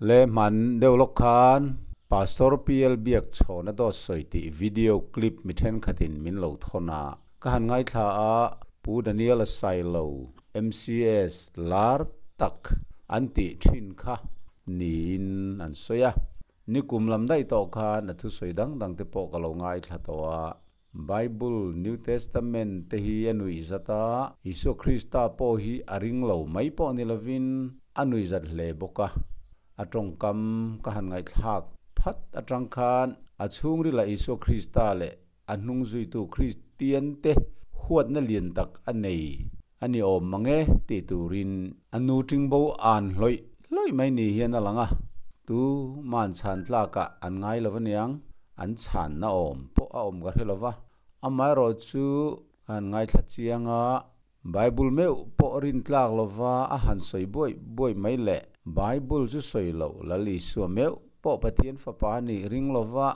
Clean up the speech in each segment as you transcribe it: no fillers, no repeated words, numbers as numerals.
Le hman deuh lawk khan Pastor PL Biak chhawna dawt sawi tih video clip mi thenkhatin min lo thawn a, ka han ngaithla a, Pu Daniel-a Sailo, MCS, lar tak an tih thin kha niin an sawi a. Nikum lam daih tawh khan a thusawi dang dang te pawh ka lo ngaithla tawh a. Bible, New Testament, te hi a nuih zat a, Isua Krista pawh hi a ring lo mai pawh ni lovin a nuih zat hle bawk a. A tawngkam ka han ngaihthlak phat atang khan a chhungrila Isua Krista leh a hnung zuitu Kristian te huatna lian tak a nei a ni awm mang e tih turin a nu tingbo an hlawih hlawih mai ni hian a lang a, tu man chhan tlakah an ngai lo aniang, an chhanna awm pawh a awm ka hre lo va, amaherawh chu ka han ngaithla chiang a, Bible meuh pawh rin tlak lo va a han sawi buaih buaih mai le, Bible chu sawi loh Lal Isua meuh pawh Pathian fapa a nih ring lo va,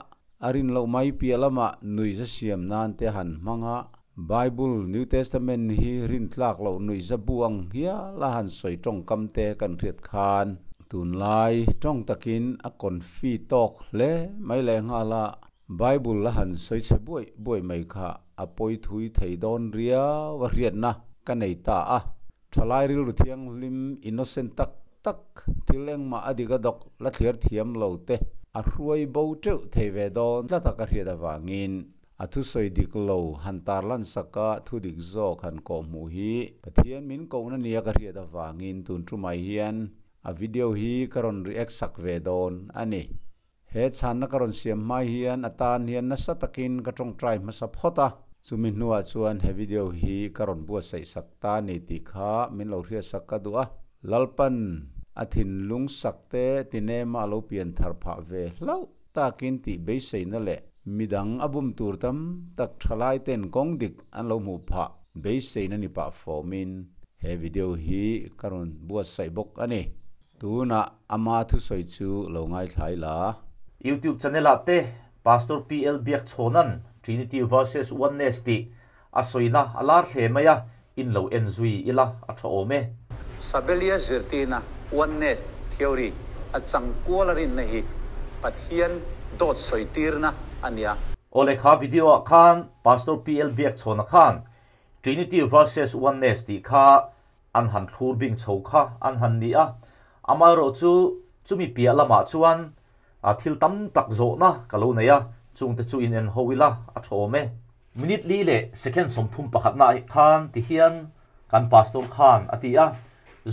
a rin loh mai piah lamah nuihza siam nan te han hmang a, Bible, New Testament, hi rin tlak loh nuihza bu ang hial a han sawi tawngkam te kan hriat khan tunlai tawng takin a confi tawk hle mai leh nghal a, Bible a han sawi chhe buaih buaih mai kha a pawi thui thei dawn riau a hriatna ka nei ta a. Thalai rilru thianghlim innocent tak tak thil engmah a dik a dawk la thliar thiam lo te a hruai bo teuh thei ve dawn tlat a ka hriat avangin A thusawi dik lo han tarlan saka thu dik zawk han kawh hmuh hi Pathian min kohna nia ka hriat avangin tun tumah hian a video hi ka rawn react sak ve dawn a ni. He chhanna ka rawn siam hma hian a tan hian nasa takin ka tawngtai hmasa phawt a, chumi hnuah chuan he video hi ka rawn buatsaih sak ta ni tih kha min lo hriat sak ka duh a. Lalpan a thinlung sak te tinema a lo pian thar phah ve hlauh takin tih beiseina leh midang a bum tur tam tak thalai ten kawng dik an lo hmuh phah beiseina ni pah fawmin he video hi ka rawn buatsaih bawk a ni. Tunah ama thusawi chu lo ngaithlai la. YouTube channel ah te Pastor PL Biakchhawna'n Trinity versus Oneness tih a sawina a lar hle mai a, in lo en zui ila a tha awm e. Sabelia zirtirna Oneness theory a chang kual a rinna hi Pathian dawt sawi tirna a nia. Awle kha video ah khan Pastor PL Biakchhawna khan Trinity versus Oneness tih kha an han thlur bing chho kha an han ni a, amaherawhchu chumi piah lamah chuan thil tam tak zawhna ka lo nei a, chungte chu in en ho ila a tha awm e. Minute li leh second 30 pakhatna ah khan ti hian kan pastor khan a ti a,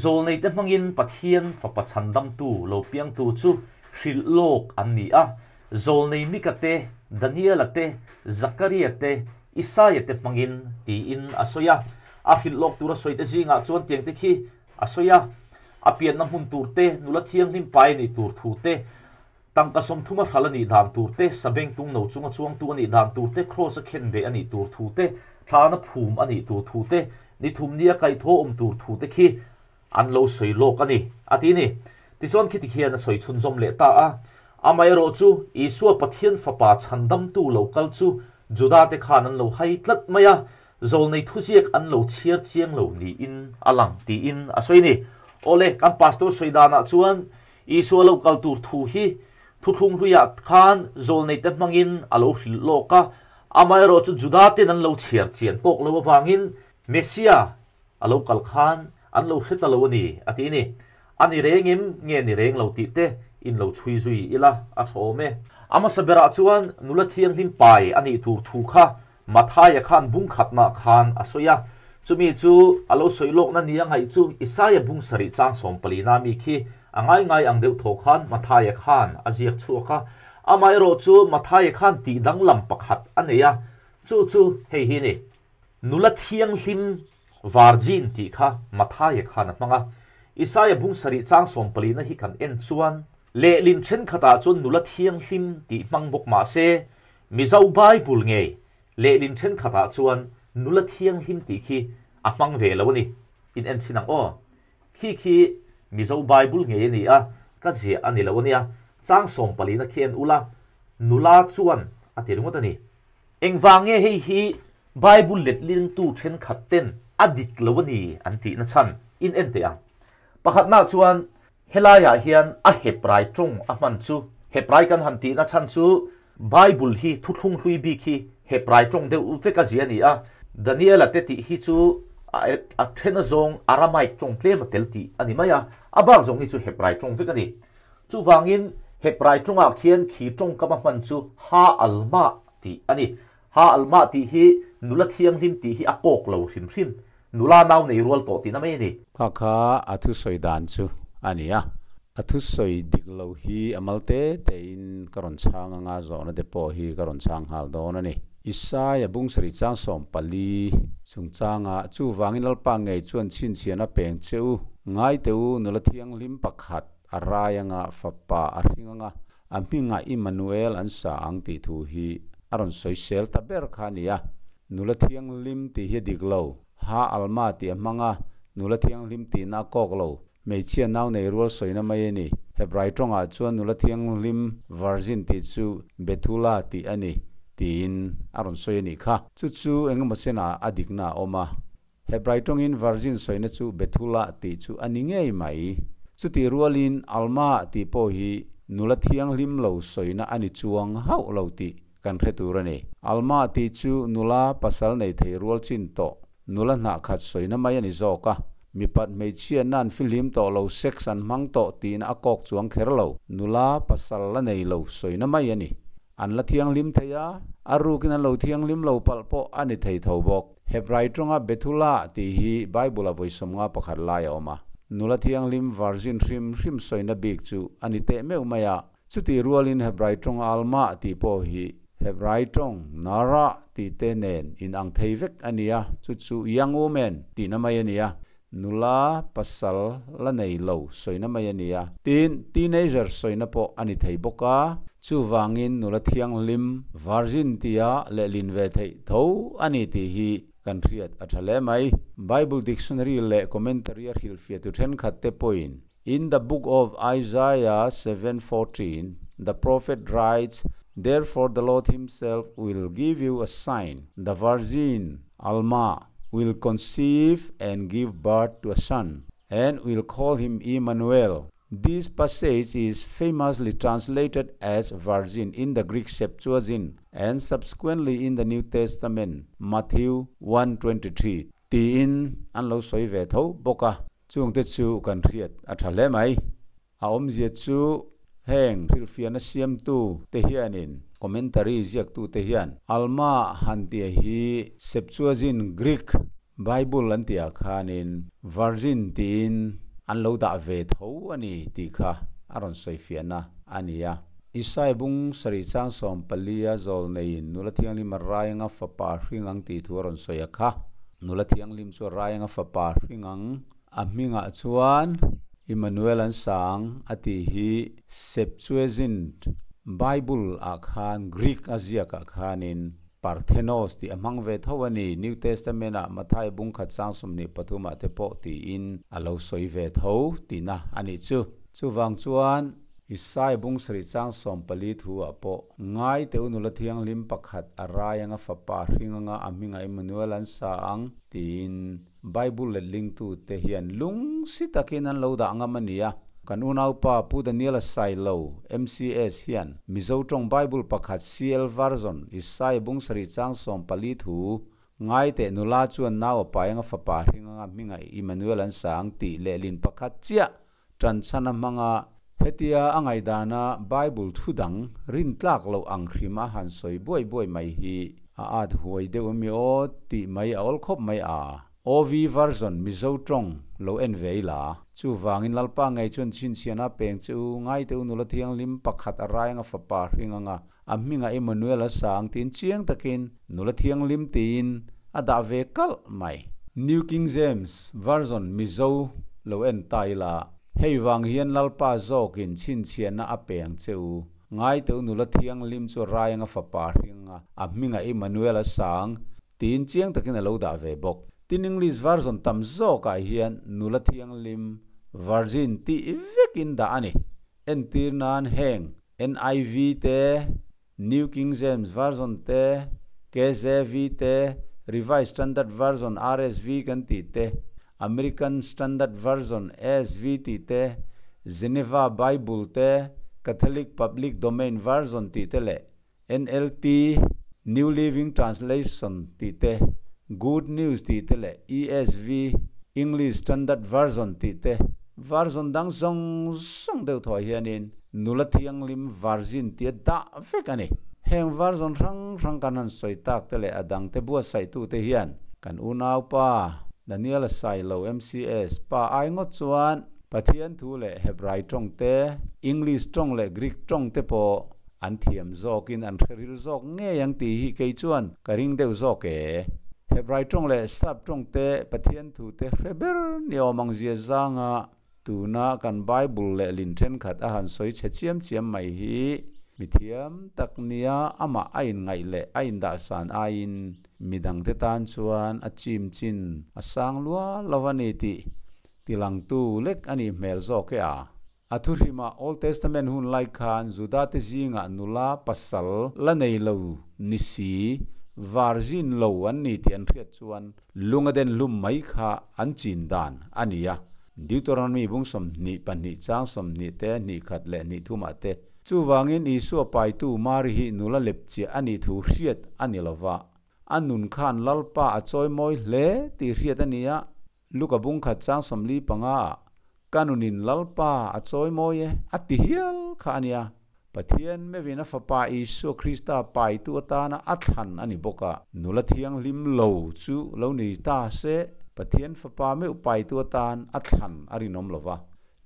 Zawlneite hmangin Pathian fapa chhandamtu lo piangtu chu hrilh lawk an ni a, Zawlnei Mika te, Daniela te, Zakaria te, Isaia te hmangin tiin a sawi a. A hrilh lawk tura sawi te zingah chuan tiang te khi a sawi a, a pianna hmun tur te, nula thianghlim pai a nih tur thu te, Tangka 30 a hral a nih dan tur te, sabeng tung no chunga chuangtu a nih dan tur te, kraws a khen beh a nih tur thu te, thlana phum a nih tur thu te, ni thum nia kaihthawh awm tur thu te khi an lo sawi lawk a ni, a ti ni. Tichuan khiti khian a sawi chhunzawm leh ta a. Amaherawh chu, Isua Pathian Fapa chhandamtu lo kal chu Juda te khan an lo hai tlat mai a, zawlnei thuziak an lo chhiar chiang lo niin a lang tiin a sawi ni. Awle, kan pastor sawi danah chuan Isua lo kal tur thu hi thuthlung hluiah khan zawlneite hmangin a lo hrilh lawk a, amaherawh chu Juda ten an lo chhiar chian tawk lo avangin Messia a lo kal khan an lo hre ta lo a ni, a ti ni. A ni reng em nge ni reng lo tih te in lo chhui zui ila a tha awm e. A hmasa berah chuan nula thianghlim pai a nih tur thu kha Mathaia khan bung khatnah khan a sawi a, chumi chu a lo sawi lawkna nia ngaih chu Isaia bung sarih chang 14 a mi khi a ngai ngai ang deuh tho khan Mathaia khan a ziak chhuak a. Amaherawh chu Mathaia khan tih danglam pakhat a nei a, chu chu hei hi ni, Nula thianghlim virgin tih kha Mathaia khan a hmang a. Isaia bung sarih chang 14 na hi kan en chuan lehlin thenkhatah chuan nula thianghlim tih hmang bawk mah se Mizo Bible ngei lehlin thenkhatah chuan nula thianghlim tih khi a hmang ve lo a ni. In en chhin ang aw. Khi khi Mizo Bible ngei a ni a, ka ziah a ni lo a nia. Chang 14 na khi en ula, nula chuan a ti ringawt a ni. Engvang nge hei hi Bible letlingtu thenkhat ten a dik lo a ni an tihna chhan in en teh ang. Pakhatnaah chuan. Helaiah hian a Hebrai tawng a hman chu, Hebrai kan han tihna chhan chu Bible hi thuthlung hlui bik hi Hebrai tawng deuh vek a zia a ni a, Daniela te tih hi chu a then azawng Aramaic tawng tlem a tel tih a ni mai a, a bak zawng hi chu Hebrai tawng vek a ni. Chuvangin Hebrai tawngah khian khi tawngkam a hman chu Ha Almah tih a ni. Ha Almah tih hi nula thianghlim tih hi a kawk lo hrim hrim. Nula nau nei rual tawh tihna mai a ni. Kha kha a thusawi dan chu a ni a. A thusawi dik lo hi a mal te tein ka rawn chhang anga zawhna te pawh hi ka rawn chhang nghal dawn a ni. Isaia bungsarih chang 14 chungchanga chuvangin Lalpa ngei chuan chhinchhian a peng che u. Ngai teh u, nula thianghlim pakhat a rai anga fapa a hring anga a hmingah Immanuel an sa ang tih thu hi a rawn sawi sel ta ber kha a ni a. Nula thianghlim tih hi a dik lo. Ha Alma tih a hmang a, nula thianghlim tihna a kawk lo. Hmeichhia nau nei rual sawina mai a ni. Hebrai tawngah chuan nula thianghlim virgin tih chu Bethula tih a ni tiin a rawn sawi a nih kha. Chu chu engemaw chenah a dikna a awm a. Hebrai tawngin virgin sawina chu Bethula tih chu a ni ngei mai. Chutih rualin Alma tih pawh hi nula thianghlim lo sawina a ni chuang hauh lo tih kan hre tur a ni. Alma tih chu nula pasal nei thei rual chin tawh nula hnah khat sawina mai a ni zawk a. Mipat hmeichhia nan fihlim tawh lo sex an hmang tawh tiin a kawk chuang kher lo. Nula pasal la nei lo sawina mai a ni. An la thianghlim thei a, a rukin an lo thianghlim lo palh pawh a ni thei tho bawk. Hebrai tawnga Bethula tih hi Bible-a vawi 51 lai a awm a. Nula thianghlim virgin hrim hrim sawina bik chu a ni teh meuh mai a. Chutih rualin Hebrai tawnga Almah tih pawh hi Hebrai tawng Nara tih te nen inang thei vek a ni a, chu chu young woman tihna mai a ni a, nula pasal la nei lo sawina mai a ni a. Tin, teenager sawina pawh a ni thei bawk a. Chuvangin nula thianghlim virgin tia lehlin ve theih tho a ni tih hi kan hriat a tha hle mai. Bible dictionary leh commentary a hrilhfiahtu thenkhat te pawhin In the book of Isaiah 7:14, the prophet writes, Therefore the Lord himself will give you a sign, the virgin Alma will conceive and give birth to a son, and will call him Emmanuel. This passage is famously translated as virgin in the Greek Septuagint and subsequently in the New Testament, Matthew 1:23. Tiin an lo sawi ve tho bawk a. Chungte chu kan hriat a tha hle mai. A awmzia chu heng hrilhfiahna siamtu te hianin, commentary ziaktu te hian Alma han tia hi Septuagint Greek Bible an tihah khanin Virgin tiin an lo dah ve tho a ni tih kha a rawn sawifiahna a ni a. Isai bung sarih chang 14 a zawl neiin nula thianghlim a rai anga fapa hring ang tih thu a rawn sawi a kha. Nula thianghlim chu a rai anga fapa hring ang. A hmingah chuan Immanuel an sang a tih hi Septuagint Bible ah khan Greek a ziakah khanin Parthenos tih a hmang ve tho a ni. New Testament ah Mathai bung khat chang 23 ah te pawh tiin a lo sawi ve tho tihna a nih chu. Chuvang chuan Isai bung sarih chang 14 thu ah pawh ngai teh u nula thianghlim pakhat a rai anga fapa hring anga a hmingah Immanuel an sa ang tiin Bible letlingtu te hian lung si takin an lo dah ngam a ni a. Kan unaupa Pu Daniela Sailo, MCS, hian Mizo tawng Bible pakhat CL Version Isai bung sarih chang 14 thu ngai teh nula chuan nau a pai anga fapa hring anga hmingah Immanuel an sa ang tih lehlin pakhat chiah Tanchhan a hmang a, hetia a ngaihdana Bible thu dang rin tlak loh ang hrim a han sawi buai buai mai hi a at huai deuh ami aw tih mai a awl khawp mai a. OV version Mizo tawng lo en ve ila. Chuvangin Lalpa ngei chuan chhinchhiahna peng che u ngai teh u nula thianghlim pakhat a rai anga fapa hring anga a hmingah Emmanuel a sa ang tiin chiang takin nula thianghlim tiin a dah ve kalh mai. New King James Version Mizo lo en ta ila, hei vang hian Lalpa zawkin chhinchhiahna a pe ang che u. Ngai teh u nula thianghlim chu rai anga fapa hring anga a hmingah Emmanuel a sa ang tiin chiang takin a lo dah ve bawk. Tin English Version tam zawkah hian nula thianghlim, virgin, tih vekin dah a ni. Entir nan heng NIV te, New King James Version te, KJV te, Revised Standard Version, RSV, kan tih te, American Standard Version, ASV, tih te, Geneva Bible te, Catholic Public Domain Version tih te leh NLT, New Living Translation, tih te, Good News tih te leh ESV, English Standard Version, tih te, version dang zawng zawng deuh thaw hianin nula thianghlim virgin tia dah vek a ni. Heng version hrang hrang kan han sawi tak te leh a dangte buatsaihtute hian kan unaupa Daniel Sailo MCS pa ai ngawt chuan Pathian thu leh Hebrai tawng te, English tawng leh Greek tawng te pawh An thiam zawkin an hre ril zawk ngei ang tih hi kei chuan ka ring deuh zawk e. Hebrai tawng leh Sap tawng te Pathian thu te hre ber ni awm ang zia zanga tuna kan Bible leh lin thenkhat a han sawi chhe chiam chiam mai hi mi thiam tak nia amah a inngaih leh a indahsan aiin midangte tan chuan a chim chin a sang lua lo a ni tih tilangtu lek a nih hmel zawk e a. A thuhrimah Old Testament hun lai khan Judate zingah nula pasal la nei lo ni si, virgin lo an ni tih an hriat chuan lung a den hlum mai kha an chin dan a ni a. Deuteronomy bung 22 chang 20 te, hnih khat leh hnih thumah te. Chuvangin Isua paitu Mari hi nula lepchiah a nih thu hriat a ni lova, a nun khan Lalpa a chawimawi hle tih hriat a ni a. Luka bung khat chang 45 ah ka nunin Lalpa a chawi mawi e a ti hial kha a nia. Pathian mevin a Fapa Isua Krista paitu atana a thlan a ni bawk a. Nula thianghlim lo chu lo ni ta se Pathian Fapa meuh paitu atan a thlan a rinawm lo va,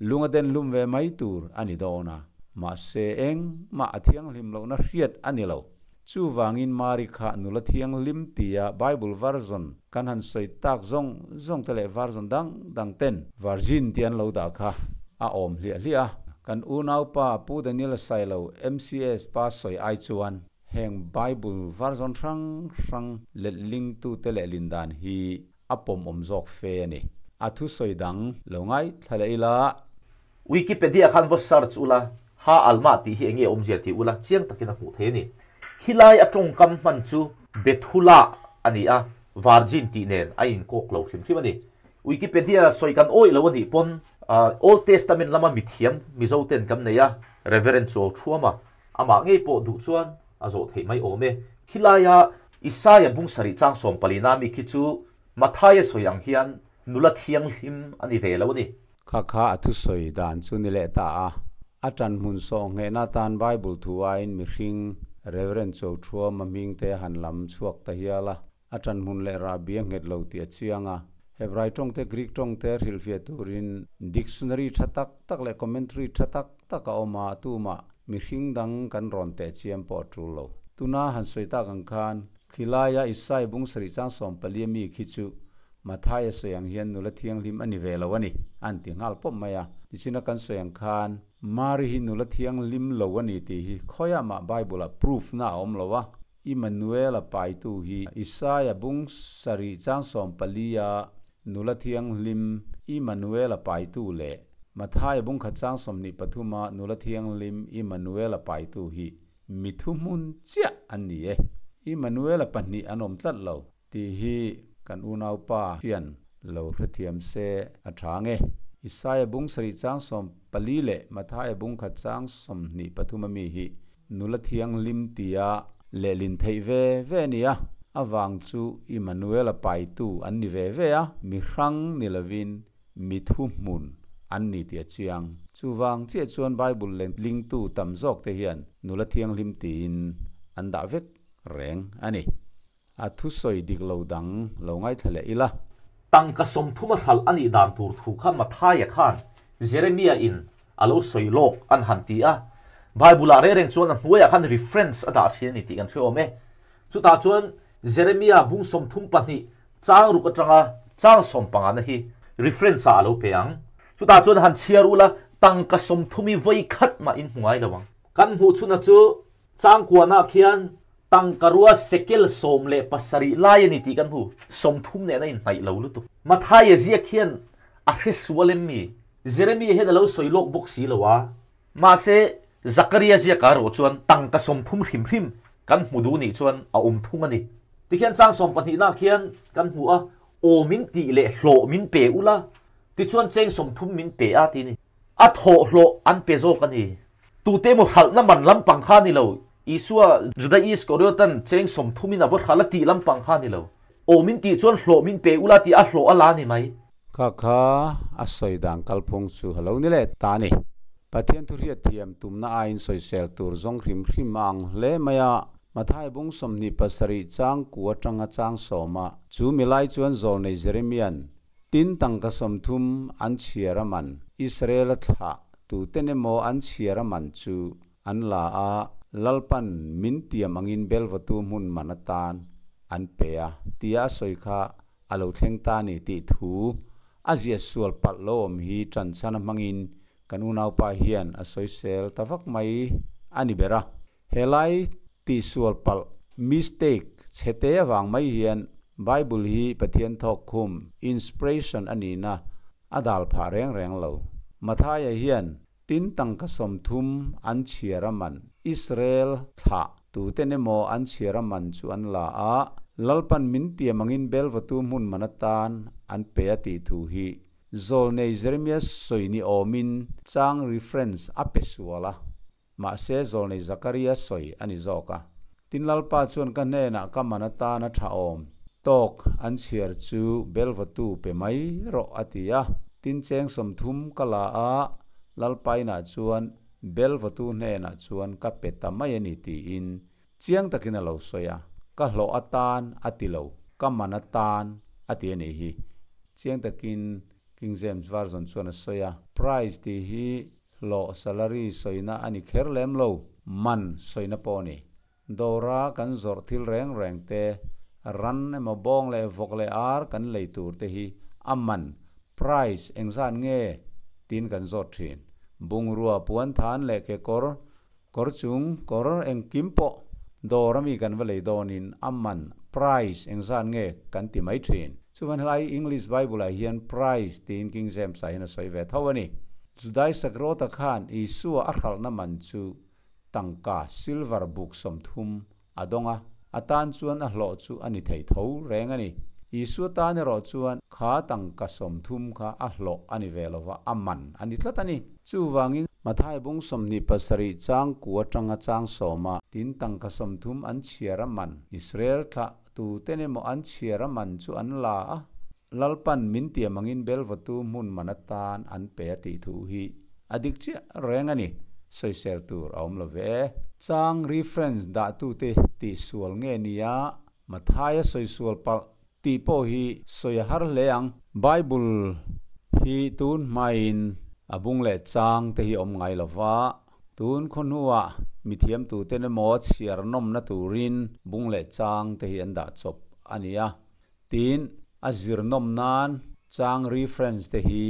lung a den hlum ve mai tur a ni dawn a. Mahse engmah a thianghlim lohna hriat a ni lo. Chuvangin Mari kha nula thianghlim tia Bible version kan han sawi tak zawng zawng te leh version dang dang ten virgin tih an lo dah kha a awm hliah hliah a. Kan unaupa Pu Daniel Sailo MCS pa sawi ai chuan heng Bible version hrang hrang letlingtute lehlin dan hi a pawmawm zawk fe a ni. A thusawi dang lo ngaithla leh ila. Wikipedia khan va search ula, Ha Alma tih hi enge awmzia tih ula chiang takin a hmuh thei a ni. Khilai a tawngkam hman chu Bethula a ni a, Virgin tih nen a inkawk lo hrim hrim a ni. Wikipedia sawi kan awih lo a nih pawn Old Testament lama mithiam Mizo ten kan nei a, Reverend Chuau Thuama amah ngei pawh duh chuan a zawh theih mai awm e. Khilaia Isaia bung sarih chang 14 mi khi chu Mathaia sawi ang hian nula thianghlim a ni ve lo a ni. Kha kha a thusawi dan chu ni leh ta a. A ṭan hmun sawh nghehna atan Bible thu aiin mihring Rev. Chothuama hming te han lam chhuak ta hial a. A ṭan hmun leh rahbi a nghet lo tih a chiang a. Hebrai ṭawng te Greek ṭawng te hrilhfiah turin dictionary ṭha tak tak leh commentary ṭha tak tak a awm a, tumah mihring dang kan rawn teh chiam pawh a ṭul lo. Tuna han sawi tak ang khan Khilaia Isai bung sarih chang 14 mi khi chu Mathaia sawi ang hian nula thianghlim a ni ve lo a ni, an ti nghal pawp mai a. Tichina kan sawi ang khan Mari hi nula thianghlim lo a ni tih hi khawiah mah Bible-ah proof na a awm lo a. Immanuela paitu hi Isaia bung sarih chang 14-a nula thianghlim Immanuela paitu leh Mathaia bung khat chang 23-a nula thianghlim Immanuela paitu hi Mi thuhmun chiah an ni e. Immanuela pahnih an awm tlat lo tih hi kan unaupa hian lo hrethiam se a tha nge. Isaia bung sarih chang 14 leh Mathaia bung khat chang 23 ami hi nula thianghlim tia lehlin theih ve ve a ni a, a vang chu Immanuela paitu an ni ve ve a, mi hrang ni lovin Mi thuhmun an ni tih a chiang. Chuvang chiah chuan Bible lengtlingtu tam zawk te hian nula thianghlim tiin an dah vek reng a ni. A thusawi dik lo dang lo ngaithla leh ila. Tangka 30 a hralh a nih dan tur thu kha Mathaia khan Jeremia in a lo sawi lawk an han ti a. Bible ah reng reng chuan a hnuaiah khan reference a dah thin a ni tih kan hre awm e. Chutah chuan Jeremia bung 32 Chang ruk atanga chang 15 na hi reference ah a lo pe ang. Chutah chuan han chhiar ula tangka 30 i vawi khat mah in hmu ngai lo ang. Kan hmuh chhuna chu changkuanah khian tangka rua sekel 17 lai a ni tih kan hmu. 30 nena inhnaih lo lutuk. Mathaia ziak hian a hre sual em mi? Jeremia hian a lo sawi lawk bawk si lo a. Mahse, Zakaria ziakah erawh chuan tangka 30 hrim hrim kan hmu duh nih chuan a awm thung a ni. Tikhian chang 12 nah khian kan hmu a, aw min tih leh hlawh min pe ula, tichuan cheng 30 min pe a ti ni. A thawh hlawh an pe zawk a ni. Tute emaw hralhna man lampang kha a ni lo. Isua, Juda Iskariotan cheng sawmthumin a va hralh a tih lampang kha a ni lo. Aw min tih chuan hlawh min pe ula tih a hlawh a la ni mai. Kha kha a sawi dan kalphung chu a lo ni leh ta a ni. Pathian thu hriatthiam tumna aiin sawisel tur zawng hrim hrim a ang hle mai a. Mathai bung 27 chang ku atanga chang sawma chu milai chuan zawlnei Jeremian Tin tangka 30 an chhiar a man, Israel-a thlah tuten emaw an chhiar a man chu an la a, Lalpan min tiam angin belvatu hmun man atan an pe a tia a sawi kha a lo thleng ta ni tih thu a ziah sual palh lo awm hi ṭanchhan a hmangin kan unaupa hian a sawisel ta vak mai a ni ber a. Helai tihsual palh, mistake, chhete avang mai hian Bible hi Pathian thawk khum, inspiration, a nihna a dal phah reng reng lo. Mathaia hian tin tangka 30 an chhiar a man, Israel thlah tuten emaw an chhiar a man chu an la a, Lalpan min tiam angin belvatu hmun man atan an pe a tih thu hi Zawlnei Jeremia sawi ni awmin chang reference a pe sual a. Mahse, zawlnei Zakaria sawi a ni zawk a. Tin Lalpa chuan ka hnenah ka man atana tha awm tawk an chhiar chu belvatu pe mai rawh a ti a. Tin cheng 30 ka la a, Lalpa inah chuan belvatu hnenah chuan ka pe ta mai a ni tiin chiang takin a lo sawi a. Ka hlawh atan a ti lo, ka man atan a ti a nih hi. Chiang takin King James Version chuan a sawi a. Price tih hi Hlawh, salary, sawina a ni kher lem lo, man sawina pawh a ni. Dawra kan zawrh thil reng reng te, ran emaw bawng leh vawk leh ar kan lei tur te hi a man, price, engzat nge tiin kan zawt thin. Bungrua, puanthan leh kekawr, kawr chung, kawr engkim pawh dawr ami kan va lei dawnin a man, price, engzat nge kan ti mai thin. Chuvan helai English Bible ah hian price tiin King James ah hian a sawi ve tho a ni. Judai Sakrawta khan Isua a hralhna man chu tangka silver buk 30 a dawng a, a tan chuan a hlawh chu a ni thei tho reng a ni. Isua tan erawh chuan kha tangka 30 kha a hlawh a ni ve lova, a man a ni tlat a ni. Chuvangin Mathai bung 27 chang ku atanga chang sawma tin tangka 30 an chhiar a man Israel thlah tuten emaw an chhiar a man chu an la a, Lalpan min tiam angin belvatu hmun man atan an pe a tih thu hi a dik chiah reng a ni, sawisel tur a awm lo ve. Chang reference dahtute tihsual nge nia Mathaia sawisual palh tih pawh hi sawi a har hle ang. Bible hi tun hmain a bung leh chang te hi awm ngai lo va, tun khaw hnuah mithiam tuten emaw chhiar nawmna turin bung leh chang te hi an dah chawp a ni a. Tin, a zir nawm nan chang reference te hi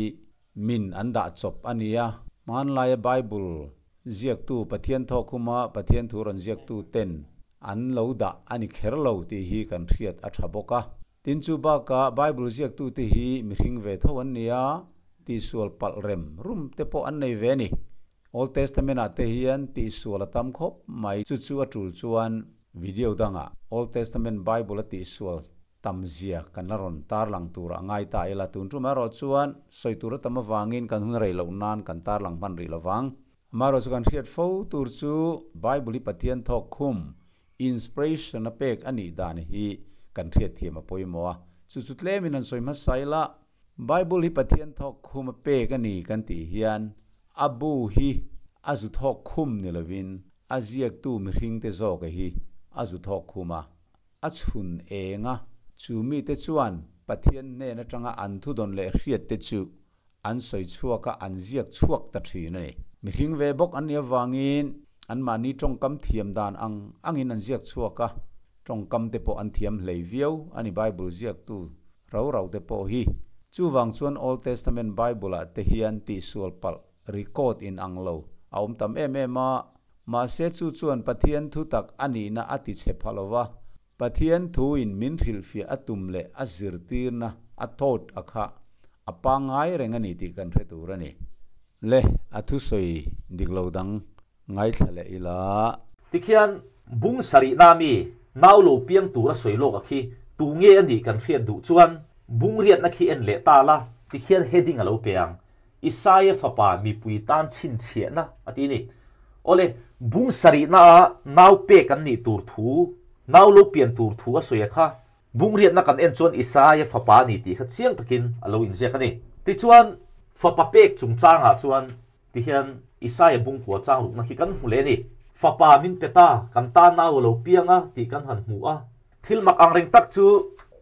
min an dah chawp a ni a. Hmanlaia Bible ziaktu Pathian thawkhuma Pathian thu rawn ziaktu ten an lo dah a ni kher lo tih hi kan hriat a tha bawk a. Tin chu bakah Bible ziaktu te hi mihring ve tho an ni a, tihsual palh rem rum te pawh an nei ve a ni. Old Testament ah te hian tihsual a tam khawp mai, chu chu a tul chuan video dangah Old Testament Bible a tihsual tam zia kan la rawn tarlang tur a ngai ta ila, tun tum erawh chuan sawi tur a tam avangin kan hun rei loh nan kan tarlang hman rih lovang. Amaherawh chu kan hriat fo tur chu Bible hi Pathian thawk khum, inspiration, a pek a nih dan hi kan hriat thiam a pawimawh a, chu chu tlemin han sawi hmasa ila, Bible hi Pathian thawk khum a pek a ni kan tih hian a bu hi a zu thawk khum ni lovin a ziaktu mihringte zawk hi a zu thawk khum a. A chhun eng a, chu mite chuan Pathian hnen atanga an thudawn leh hriatte chu an sawi chhuak a, an ziak chhuak ta thin a ni. Mihring ve bawk an nih avangin anmahni tawngkam thiam dan ang angin an ziak chhuak a, tawngkam te pawh an thiam hlei viau a ni Bible ziaktu rau rau te pawh hi. Chuvang chuan Old Testament Bible ah te hian tihsual palh record in ang lo a awm tam em em a, mahse chu chuan Pathian thu tak a nihna a ti chhe pha lo va, Pathian thuin min hrilhfiah a tum leh a zirtirna a thought a kha a pangngai reng a ni tih kan hre tur a ni. Le, a thusawi dik lo dang ngaithla leh ila. Tikhian bung sarihna mi nau lo piang tur a sawi lawk a khi tu nge a nih kan hriat duh chuan bung riatna khi en leh ta la, tikhian heading a lo pe ang. Isaia fapa mipui tan chhinchhiahna a ti a ni. Awle, bung sarihna-a nau pek an nih tur thu, nau lo pian tur thu a sawi a kha. Bung riatna kan en chuan Isaia fapa a ni tih kha chiang takin a lo inziak a ni. Tichuan, fapa pek chungchangah chuan tihian Isaia bung kua chang rukna khi kan hmu leh a ni. Fapa min pe ta, kan ta nau a lo piang a tih kan han hmu a. Thil mak ang reng tak chu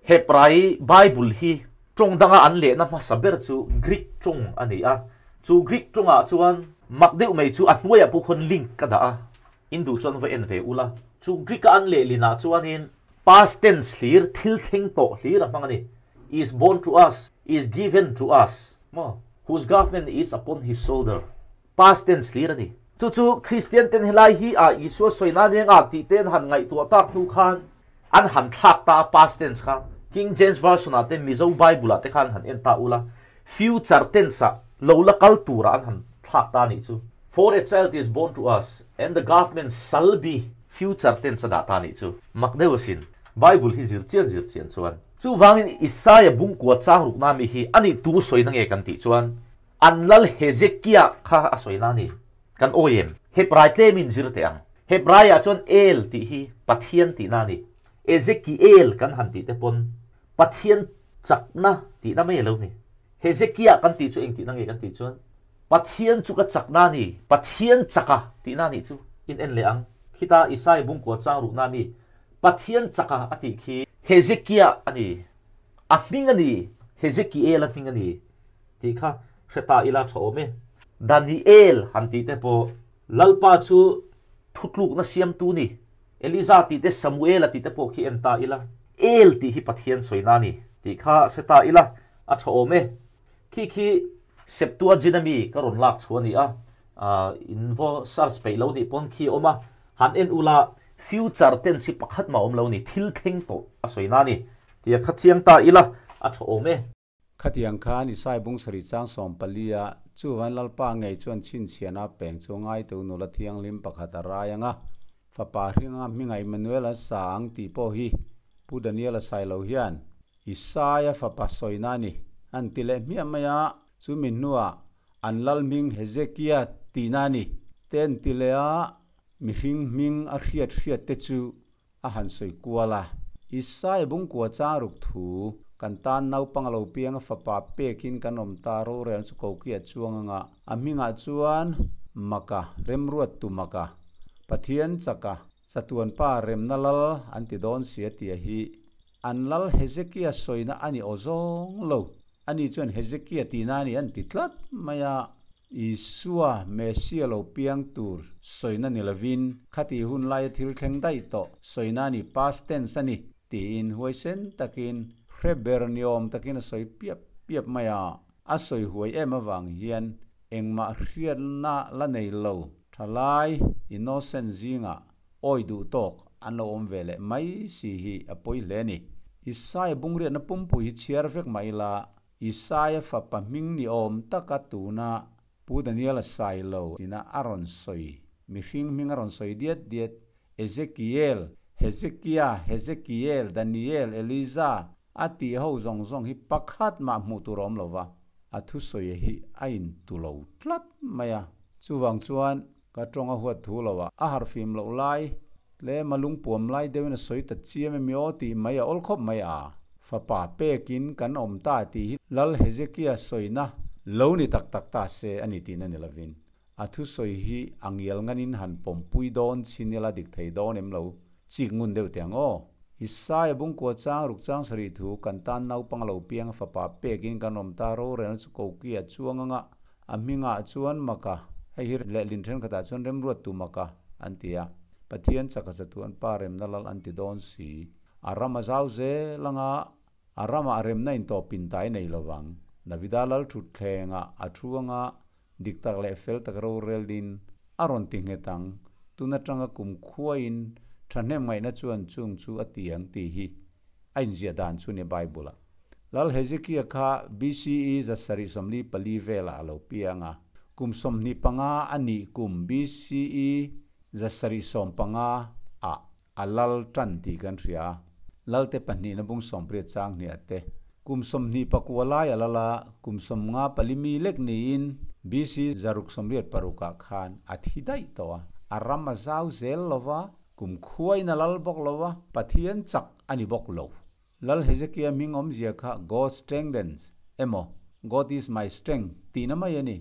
Hebrai Bible hi tawng danga an lehna hmasa ber chu Greek tawng a ni a. Chu Greek tawngah chuan mak deuh mai chu a hnuaiah pawh khawn link ka dah a, in duh chuan va en ve ula. Chu Greek-a an lehlinah chuanin past tense hlir, thil thleng tawh hlir a hmang a ni. Is born to us, is given to us, maw? Whose government is upon his shoulder. Past tense hlir a ni. Chu chu Kristian ten helai hi ah Isua sawi nan eng ah tih te an han ngaihtuah tak hnu khan an han thlak ta a past tense kha. King James Version ah te Mizo Bible ah te khan han en ta ula future tense ah lo la kal tur ah an han thlak ta a nih chu. For a child is born to us and the government shall be future tense a dah ta a nih chu. Mak deuh asin. Bible hi zir chian zir chian chuan. Chuvangin Isaia bungkua chang rukna mi hi a nih tu sawina nge kan tih chuan An lal Hezekiah kha a sawi na ni. Kan awi em? Hebrai tlemin zir teh ang. Hebraiah chuan El tih hi Pathian tihna a ni. Ezekiel kan han tih te pawn Pathian chakna tihna mai a lo ni. Hezekiah kan tih chu eng tihna nge kan tih chuan Pathian chu ka chakna a ni, Pathian chaka tihna a nih chu in en leh ang. Khita Isai bungkua chang ruhna a mi Pathian chaka a tih khi Hezekiah a ni. A hming a ni. Hezekiel a hming a ni. Tih kha hre ta ila tha awm e. Daniel han tih te pawh Lalpa chu thutlukna siamtu ni. Eliza tih te Samuela tih te pawh khi en ta ila. El tih hi Pathian sawina a ni tih kha hre ta ila a tha awm e. Khi khi Septuagint ami ka rawn lak chhuah a ni a, in vaw search peih lo nih pawn khi a awm a, han en ula future tense hi pakhat mah a awm lo ni, thil thleng tawh a sawina a ni tih a kha chiang ta ila a tha awm e. Khatiang khan Isai bung sarih chang 14 a, chuvan Lalpa ngei chuan chhinchhiahna peng chu ngaitu nula thianghlim pakhat a rai ang a, fapa hringa hminga Immanuel a sa ang tih pawh hi Pu Daniel a sai lo hian Isaia fapa sawina a ni an ti leh hmiah mai a, chumi hnuah an lal hming Hezekia tihna a ni te an ti leh a, mihring hming a hriat hriat te chu A han sawi kual a. Isai bungkua chang ruk thu, Kan tan naupang a lo piang a fapa pekin kan awm ta rorel chu koki a chuang anga a hmingah chuan Maka, Remruattu Maka, Pathian chaka, Chatuan pa remna lal an ti dawn si a tia hi an lal Hezekia sawina a ni aw zawng lo. Ani chuan Hezekia tihna a ni an ti tlat mai a. Isua, Messia lo piang tur sawina ni lovin, khati hun laia thil thleng daih tawh sawina a ni, past tense a ni, tiin huaisen takin, hre ber ni awm takin a sawi piap piap mai a. A sawi huai em avang hian engmah hriatna la nei lo, thalai, innocent zingah awi duh tawk an lo awm ve leh mai si hi a pawi hle a ni. Isaia bungriatna pumpui hi chhiar vek mah ila, Isaia fapa hming ni awm taka tuna Pu Daniel-a Sailo ina a rawn sawi, mihring hming a rawn sawi diat diat, Ezekiel, Hezekia, Hezekiel, Daniel, Eliza a tih ho zawng zawng hi pakhat mah hmuh tur a awm lo va, a thusawi hi a intu lo tlat mai a. Chuvang chuan ka tawng a huat thu lo a, a harhfim loh lai Tlem a lungpuam lai deuhin a sawi ta chiam emi aw tih mai a awl khawp mai a. Fapa pekin kan awm ta tih hi Lal Hezekia sawina lo ni tak tak ta se a ni tihna ni lovin a thusawi hi a ngial nganin han pawmpui dawn chin ila dik thei dawn em lo chik ngun deuh teh ang aw. Isaia bungkua chang ruk chang sarih thu kan tan naupang a lo piang a fapa pekin kan awm ta rorelna chu koki a chuang anga A hmingah chuan Maka, hei hi lehlin thenkhatah chuan Remruattu Maka an ti a, Pathian chaka chatu an pa remna lal an ti dawn si. A ram a zau zel anga a ramah remna intawh pintai nei lovang. Davida lal thutthlengah a thu anga dik tak leh fel tak rorelin a rawn ti nghet ang. Tun atanga kum khuain thahnem ngaihna chuan chung chu a ti ang tih hi a inziah dan chu ni Bible-ah. Lal Hezekia kha BCE 744 velah a lo piang a, kum 25 a nih kum BCE 715 ah a lal tan tih kan hria a. Lalte pahnihna bung sawmpriat chang hniah te, Kum 24 lai a lal a, kum 54 mi lek niin BC 186 ah khan a thi daih tawh a. A ram a zau zel lo va, kum khuain a lal bawk lo va, Pathian chak a ni bawk lo. Lal Hezekia hming awmzia kha God strengthens emaw God is my strength tihna mai a ni.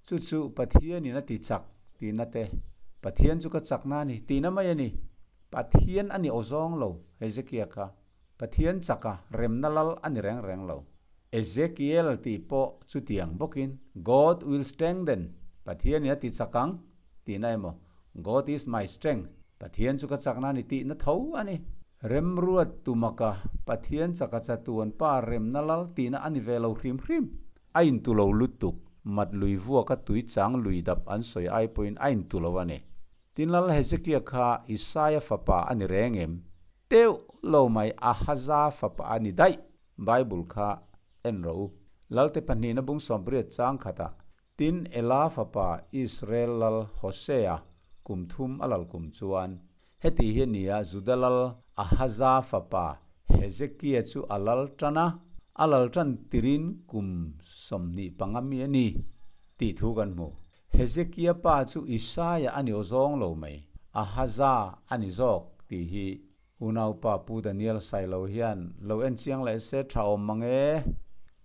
Chu chu Pathianin a ti chak tihna te, Pathian chu ka chakna a ni tihna mai a ni. Pathian a ni awzawng lo Hezekia kha. Pathian chaka remna lal a ni reng reng lo. Ezekiel tih pawh chutiang bawkin God will strengthen, Pathianin a ti chak ang tihna emaw God is my strength, Pathian chu ka chakna a ni tihna tho a ni. Remruat tumaka Pathian chaka chatuan pa remna lal tihna a ni ve lo hrim hrim. A intu lo lutuk, mat lui vuaka tui chang lui dap an sawi ai pawhin a intu lo a ni. Tin Lal Hezekia kha Isaia fapa a ni reng em? Teuh lo mai Ahaza fapa a ni daih. Bible kha en rawh u. Lalte pahnihna bung 80 chang khatah Tin, Ela fapa Israel lal Hosea kum thum a lal kum chuan, heti hi a ni a, Juda lal Ahaza fapa Hezekia chu a lal tan a, a lal tan tirin kum 25 mi a ni, tih thu kan hmu. Hezekia pa chu Isaia a ni awzawng lo mai, Ahaza a ni zawk tih hi Unaupa Pu Daniel Sailo hian lo en chiang leh se tha awm mang e.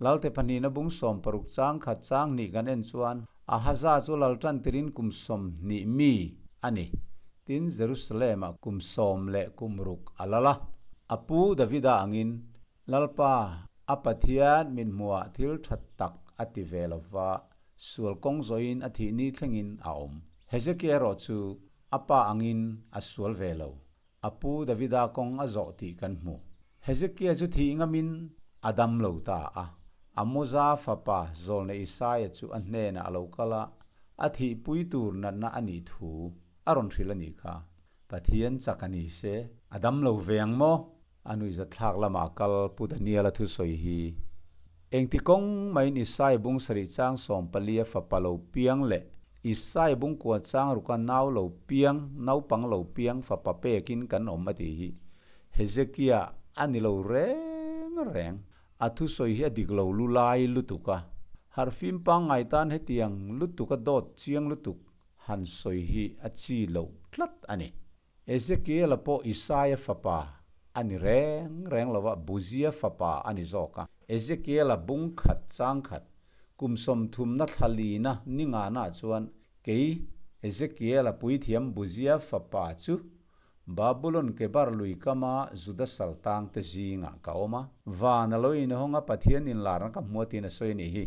Lalte pahnihna bung 60 chang khat chang hnih kan en chuan Ahaza chu lal tan tirin kum 20 mi a ni. Tin Jerusalem ah kum 16 a lal a. A pu Davida angin Lalpa a Pathian min hmuhah thil tha tak a ti ve lova sual kawng zawhin a thih ni thlengin a awm. Hezekiah erawh chu a pa angin a sual ve lo. A pu Davida kawng a zawh tih kan hmu. Hezekia chu thih ngamin a dam lo ta a. Amoza fapa Zawlne Isaia chu a hnenah a lo kal a, a thihpui tur natna a nih thu a rawn hrilh a nih kha. Pathian chak a ni se, a dam lo ve ang maw? A nuihzatthlak lamah kal Pu Daniela thusawi hi. Engti kawng maiin Isai bung sarih chang 14 a fapa lo piang leh Isai bung kua chang ruka nau lo piang, naupang lo piang fapa pekin kan awm a tih hi Hezekia a ni lo reng reng. A thusawi hi a dik lo lu lai lutuk a. Harhfim pangngai tan hetiang lutuk a dawt chiang lutuk han sawi hi a chi loh tlat a ni. Ezekiela pawh Isaia fapa a ni reng reng lo a, Buzia fapa a ni zawk a. Ezekiela bung khat chang khat, kum 30na thla lina ni ngana chuan kei Ezekiela puithiam Buzia fapa chu Babulon Kebar lui kama Juda saltang te zingah ka awm a. Van a lo inhawng a, Pathian inlarna ka hmu a tiin a sawi a nih hi.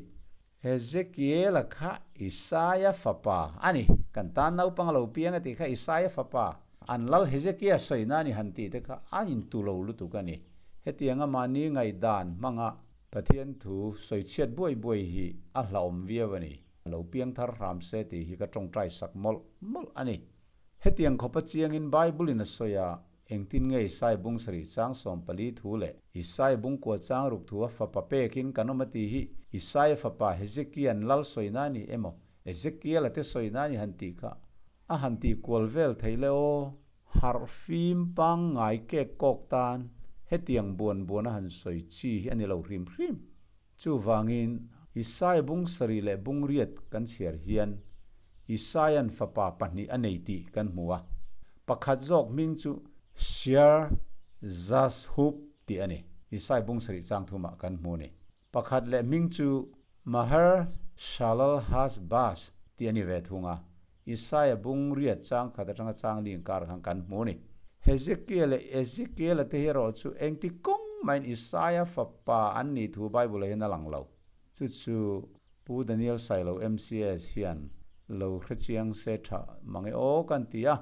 Ezekiela kha Isaia fapa a ni. Kan tan naupang a lo piang a tih kha Isaia fapa, an lal Hezekia sawina a ni han tih te kha a intu lo lutuk a ni. Hetianga mahni ngaihdan hmanga Pathian thu sawichhiat buai buai hi a hlauhawm viau a ni. A lo piang thar hram se tih hi ka tawngtai sak mawlh mawlh a ni. Hetiang khawpa chiangin Bible-in a sawi a, Engtin nge Isai bung sarih chang 14 thu leh Isai bung kua chang ruk thu a fapa pekin kan awm a tih hi Isaia fapa Hezekia'n lal sawina a ni emaw Ezekiel-a te sawina a ni han tih kha a han tih kual vel theih le aw. Harh fim pangngai kek kawk tan hetiang buan buan a han sawi chi hi a ni lo hrim hrim. Chuvangin Isai bung sarih leh bung riat kan chhiar hian Isaia'n fapa pahnih a nei tih kan hmu a. Pakhat zawk hming chu Shear Jashub tih a ni. Isai bung sarih chang thumah kan hmu a ni. Pakhat leh hming chu Maher Shalal Hash Baz tih a ni ve thung a. Isaia bung riat chang khat atanga chang ling kar khan kan hmu a ni. Hezekiel leh Ezekiel-a te hi erawh chu engti kawng maiin Isaia fapa an nih thu Bible-ah hian a lang lo. Chu chu Pu Daniel Sailo MCS hian lo hrechiang se tha mange aw kan ti a.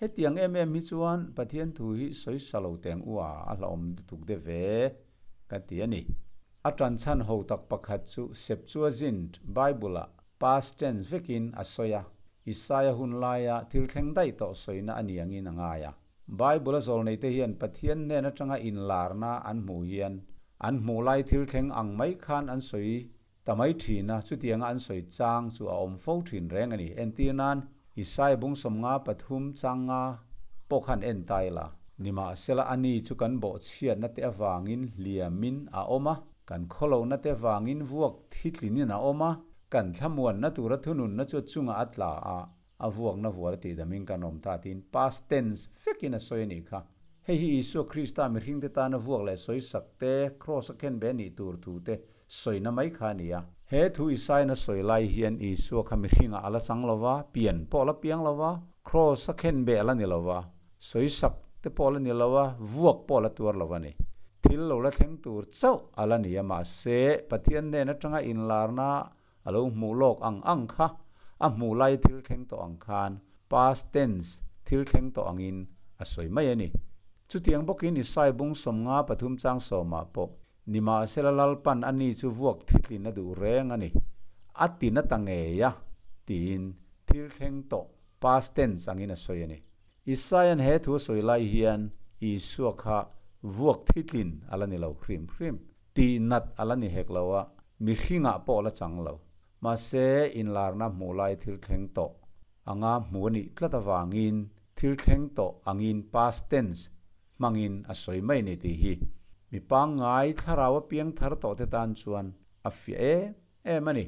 Hetiang em em hi chuan Pathian thu hi sawi sa lo teng u a, a hlauhawm lutuk de ve kan ti a ni. A tanchhan ho tak pakhat chu Septuagint Bible-ah past tense vekin a sawi a, Isaia hun laia thil thleng daih tawh sawina a ni angin a ngai a. Bible a zawlneite hian Pathian hnen atanga inlarna an hmuh hian an hmuh lai thil thleng ang mai khan an sawi ta mai thin a, chutianga an sawi chang chu a awm fo thin reng a ni. Entir nan, Isaia bung 53 chang nga pawh khan en ta ila. Nimahsela ani chu kan bawhchhiatna te avangin hliamin a awm a. Kan khawlohna te vangin vuak thi tlinin a awm a, kan thlamuanna tura thununna chu a chungah a tla a, a vuakna vual a tihdamin kan awm ta tiin past tense vekin a sawi a nih kha. Hei hi Isua Krista mihringte tana vuak leh sawisak te, kraws a khen ve nih tur thu te sawina mai kha a ni a. He thu Isaian a sawi lai hian Isua kha mihringah a la chang lo va, pian pawh a la piang lo va, kraws a khen beh a la ni lo va, sawisak te pawh a la ni lo va, vuak pawh a la tuar lo va ni. Thil lo la thleng tur chauh a la ni a, mahse Pathian hnen atanga inlarna a lo hmuh lawk ang ang kha, a hmuh lai thil thleng tawh ang khan past tense thil thleng tawh angin a sawi mai a ni. Chutiang bawkin Isai bung sawmnga pathum chang sawmah pawh Nimahsela Lalpan a ni chu vuak thitlin a duh reng a ni, a ti na ta ngei a, tiin thil thleng tawh past tense angin a sawi a ni. Isaia'n he thu a sawi lai hian Isua kha vuak thitlin a la ni lo hrim hrim, tih nat a la ni hek lo a, mihringah pawh a la chang lo. Mahse, inlarna hmuh lai thil thleng tawh anga hmu a nih tlat avangin thil thleng tawh angin past tense hmangin a sawi mai ni tih hi mi pangngai thlarau a piang thar tawh te tan chuan a fiah em em a ni.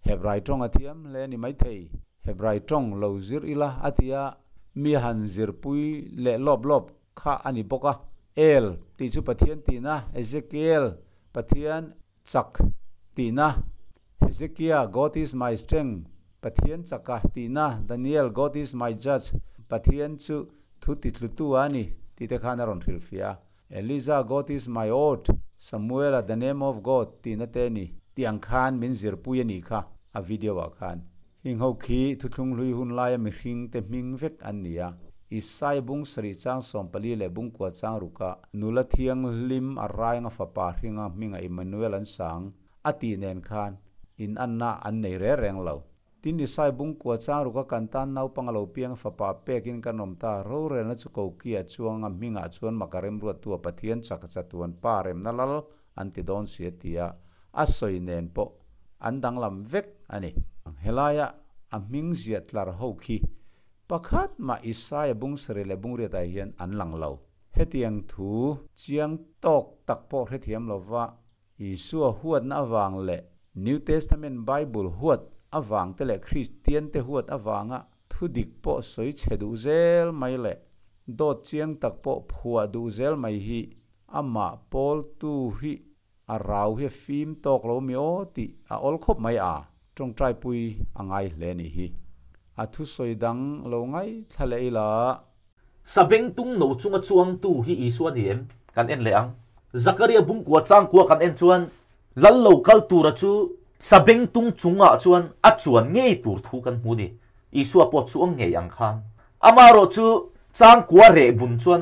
Hebrai tawng a thiam hle ni maithei. Hebrai tawng lo zir ila a tia mi han zirpui leh lawp lawp kha a ni bawk a. El tih chu Pathian tihna, Ezekiel Pathian chak tihna, Hezekiah God is my strength, Pathian chaka tihna, Daniel God is my judge, Pathian chu thu titlutu a ni tih te khan a rawn hrilhfiah a. Eliza God is my oath, Samuela the name of God tihna te a ni tih ang khan min zirpui a nih kha a video ah khan. Heng ho khi thuthlung hlui hun laia mihring te hming vek an ni a. Isai bung sarih chang sawmpali leh bungkua chang ruka nula thianghlim a rainga fapa hringa hminga Immanuel an sang a tih nen khan in anna an nei reng reng lo. Tin Isai bungkua chang ruka kan tan naupang a lo piang fapa pekin kan awm ta, rorelna chu kokia chuanga hmingah chuan maka remruattu a Pathian chak chatuan pa remna lal an ti dawn si a ti a, a sawi nen pawh an danglam vek a ni. Helaia a hming ziah tlar ho khi pakhat mah Isaia bungsarih leh bungriatah hian an lang lo. Hetiang thu chiang tawk tak pawh hrethiam lova Isua huatna avang leh New Testament Bible huat avang te leh Kristian te huat avanga thu dik pawh sawi chhe duh zel mai leh dawt chiang tak pawh phuah duh zel mai hi Amah pawltu hi a rau hi a fim tawk lo mi aw tih a awl khawp mai a, tawngtaipui a ngai hle nih hi. A thusawi dang lo ngaithla leh ila. Sabengtung no chunga chuangtu hi Isua ni em? Kan en leh ang. Zakaria bungkua changkua kan en chuan Lal lo kal tura chu sabengtung chungah chuan a chuan ngei tur thu kan hmu ni. Isua pawh chuang ngei ang khan. Amaherawh chu changkua reh bun chuan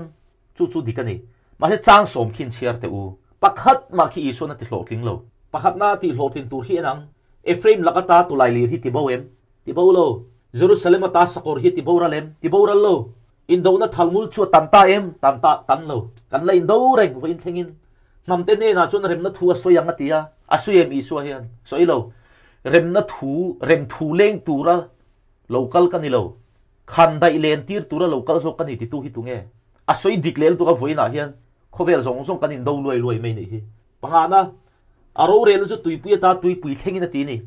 Chu chu dik a ni. Mahse chang sawm khi in chhiar teh u. Pakhat mah khi Isuan a ti hlawhtling lo. Pakhatna a tih hlawhtlin tur hi en ang. Ephraim lak ata tulai lir hi ti bo em? Ti bo lo. Jerusalem ata sakawr hi ti boral em? Ti boral lo. Indona thalngul chu a tan ta em? Tan ta, tan lo. Kan la indo reng vawiin thlengin. Hnamte hnenah chuan remna thu a sawi ang a ti a. A sawi em Isua hian? Sawi lo. Remna thu, rem thu leng tura lo kal ka ni lo. Khan daih len tir tura lo kal zawk ka ni titu hi tunge? A sawi dik lel tuk a vawiinah hian khawvel zawng zawng kan indo luai luai mai nih hi. Pangana, a rorelna chu tuipui ata tuipui thlengin a ti ni.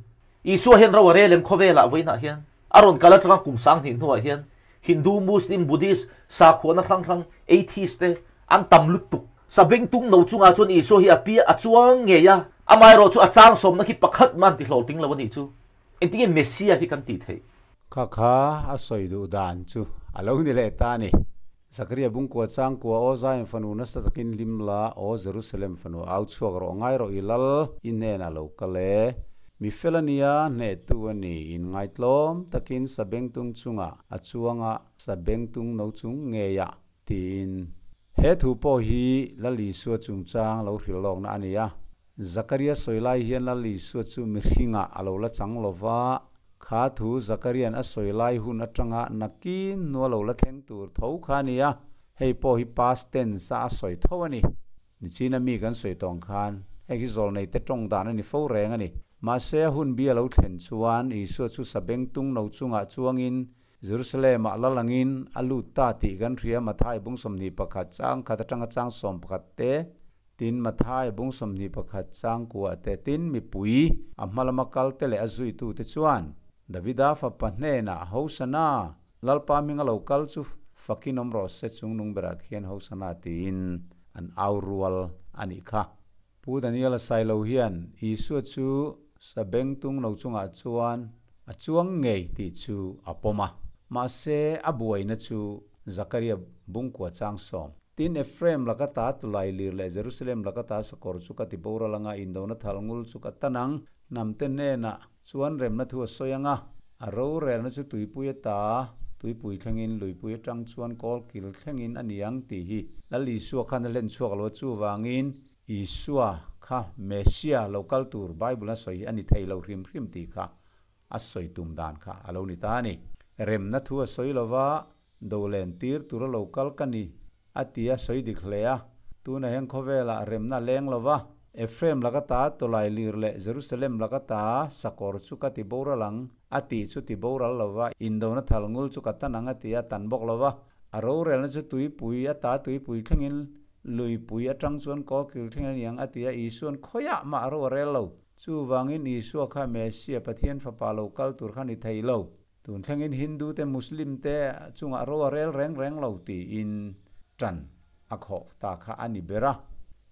Isua hian ro a rel em khawvelah vawiinah hian? A rawn kal atanga kum sang hnih hnuah hian Hindu, Muslim, Buddhist, sakhuana hrang hrang, Atheist te an tam lutuk. Sabengtung no chungah chuan Isua hi a pi a chuang ngei a, amaherawh chu a chang sawmna khi pakhat mah an ti hlawhtling lo a nih chu. Engtinge Messia hi kan tih theih? Kha kha a sawi duh dan chu a lo ni leh ta a ni. Zakaria bungkua changkua aw Zion fanu nasa takin hlim la, aw Jerusalem fanu au chhuak rawh ngai rawh i lal i hnenah lo kal e. Mi fel a nia, hnehtu a ni, in ngaitlawm takin sabengtung chungah a chuang a, sabengtung no chung ngeiah tiin. He thu pawh hi Lal Isua chungchang lo hrilh lawkna a ni a. Zakaria sawi lai hian Lal Isua chu mihringah a lo la chang lo va, kha thu Zakaria'n a sawi lai hun atanga nakin hnua lo la thleng tur tho kha a ni a, hei pawh hi past tense a a sawi tho a ni. Nichina mi kan sawi tawng khan heng hi zawlneite tawng dan a ni fo reng a ni. Mahse a hun bi a lo thlen chuan Isua chu sabengtung no chungah chuangin Jerusalem-ah la langin a lut ta tih kan hria Mathai bung 21 chang khat atanga chang 11 te. Tin, Matthai bung 21 chang kua te tin mipui a hma lama kal te leh a zuitu te chuan Davida fapa hnenah Hosana, Lalpa hminga lo kal chu fakin awm rawh se chung nung berah khian Hosana tiin an au rual a nih kha. Pu Daniela Sailo hian Isua chu sabengtung lo chungah chuan a chuang ngei tih chu a pawm a. Mahse, a buaina chu Zakaria bungkua chang sawm. Tin, Ephraim laka ta tulailir leh Jerusalem laka ta sakawr chu ka ti boral anga indona thal ngul chu ka tan ang. Hnamte hnenah chuan remna thu a sawi anga, a rorelna chu tuipui a ta, tuipui thlengin, luipui atang chuan kawlkil thlengin a ni ang tih hi Lal Isua khan a hlen chhuak lo a, chuvangin Isua kha Messia lo kal tur Bible a sawi hi a ni thei lo hrim hrim tih kha a sawi tum dan kha a lo ni ta a ni. Remna thu a sawi lova dolen tir tura lo kal ka ni a ti a sawi dik hle a. Tuna hian khawvelah remna a leng lova, Ephraim laka ta tawlailir leh Jerusalem laka ta sakawr chu ka ti boral ang a tih chu ti boral lova, indona thal ngul chu ka tan ang a ti a tan bawk lova, a rorelna chu tuipui a ta tuipui thlengin luipui atang chuan kawlkil thleng a ni ang a ti a, Isua'n khawiah mah a ro a rel lo. Chuvangin Isua kha Messia, Pathian Fapa lo kal tur kha ni thei lo. Tun thlengin Hindu te, Muslim te chungah ro a rel reng reng lo tiin tan a khawh ta kha a ni ber a.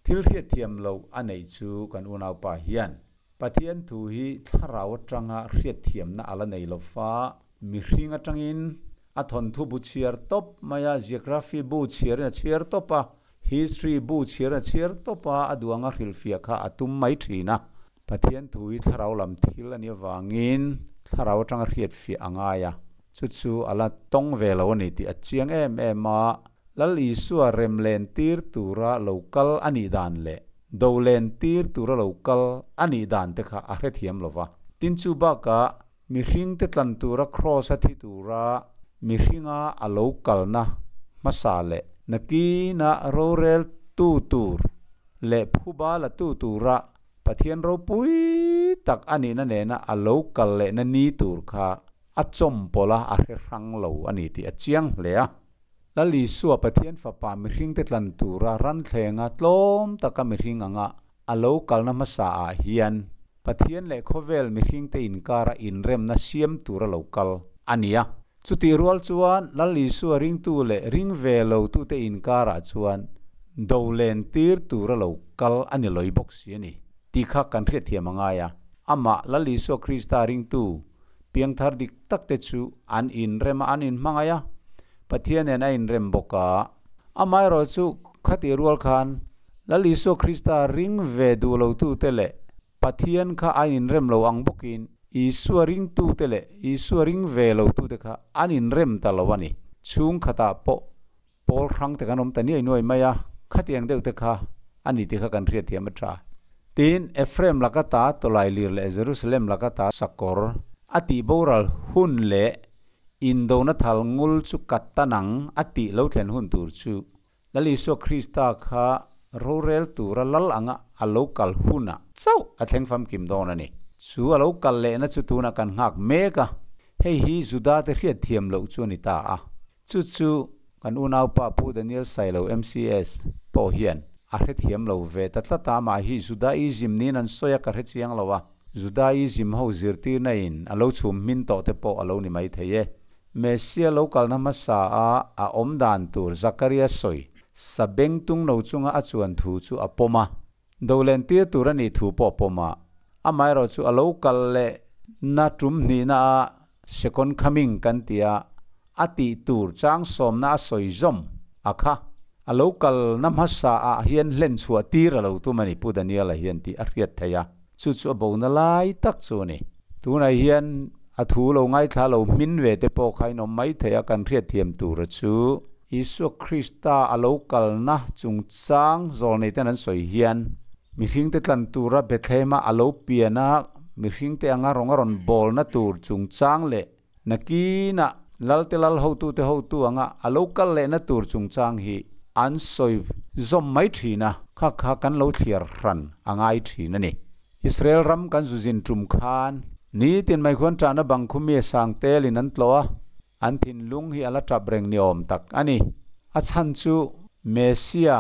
Thil hriatthiam loh a neih chu kan unaupa hian Pathian thu hi thlarau atanga hriatthiamna a la nei lo fa, mihring atangin a thawnthu bu chhiar tawp mai a, geography bu chhiarin a chhiar tawp a, history bu chhiarin a chhiar tawp a, a duh anga hrilhfiah kha a tum mai thin a. Pathian thu hi thlarau lam thil a nih avangin thlarau atanga hriatfiah a ngai a, chu chu a la tawng ve lo a ni tih a chiang em em a. Lal Isua rem len tir tura lo kal a nih dan leh do len tir tura lo kal a nih dan te kha a hrethiam lo va. Tin chu bakah mihring te tlan tura kraws a thi tura mihringa a lo kalna hmasa leh nakina rorel tu tur leh phuba la tu tura Pathian ropui tak a nihna nena a lo kal lehna ni tur kha a chawmpawlh a, a hre hrang lo a ni tih a chiang hle a. Lal Isua Pathian Fapa mihringte tlan tura ranthlenga tlawm taka mihring anga a lo kalna hmasa ah hian Pathian leh khawvel mihringte inkara inremna siam tura lo kal a ni a. Chutih rual chuan Lal Isua ringtu leh ring ve lo tute inkarah chuan do len tir tura lo kal a ni lawih bawk si a ni tih kha kan hriatthiam a ngai a. Amah Lal Isua Krista ringtu Piangthar dik tak te chu an inrem a, an inhmangaih a, Pathian nen a inrem bawk a. Amaherawh chu khatih rual khan Lal Isua Krista ring ve duh lotute leh Pathian kha an inrem lo ang bawkin Isua ringtute leh Isua ring ve lotute kha an inrem ta lo a ni. Chhungkhatah pawh Pawl hrang te kan awm ta niai nuai mai a, khatiang deuh te kha a ni tih kha kan hriatthiam a tha. Tin, Ephraim laka ta tawlailir leh Jerusalem laka ta sakawr a tih boral hun leh indona thal ngul chu ka tan ang a tih lo thlen hun tur chu Lal Isua Krista kha rorel tura lal anga a lo kal hunah chauh a thleng famkim dawn a ni. Chu a lo kal lehna chu tunah kan nghak mek a, hei hi Juda te hriatthiam loh chu a ni ta a. Chu chu kan unaupa Pu Daniel Sailo MCS pawh hian a hrethiam lo ve ta tlat a, amah hi Judaism niin an sawi a, ka hre chiang lo a, Judaism ho zirtirna in a lo chhum hmin tawh te pawh a lo ni mai thei e. Messia lo kalna hmasa a a awm dan tur Zakaria sawi sabeng tung lo chunga a chuan thu chu a pawm a, do len tir tur a nih thu pawh a pawm a, amaherawh chu a lo kal leh na tum hnihna a second coming kan ti a, A tih tur chang sawmna a sawi zawm a kha. A lo kalna hmasa ah hian hlen chhuah tir a lo tum a ni, Pu Daniel-a hian tih a hriat theih a, chu chu a bona lai tak chu a ni. Tunah hian a thu lo ngaithla lo hmin ve te pawh kha in awm mai theih a, kan hriatthiam tura chu Isua Krista a lo kalna chungchang zawlnei ten an sawi hian mihringte tlan tura Bethlehem-a a lo pian a, mihringte anga rawng a rawn bawlna tur chungchang leh Nakinah Lalte Lal hotute hotu anga a lo kal lehna tur chungchang hi an sawi zawm mai thin a, kha kha kan lo thliar hran a ngai thin a ni. Israel ram kan zuzin tum khan nitin mai khuan ṭahna bang khu mi sang telin an tlawh a, an thinlung hi a la ṭap reng ni awm tak a ni. A chhan chu Messia,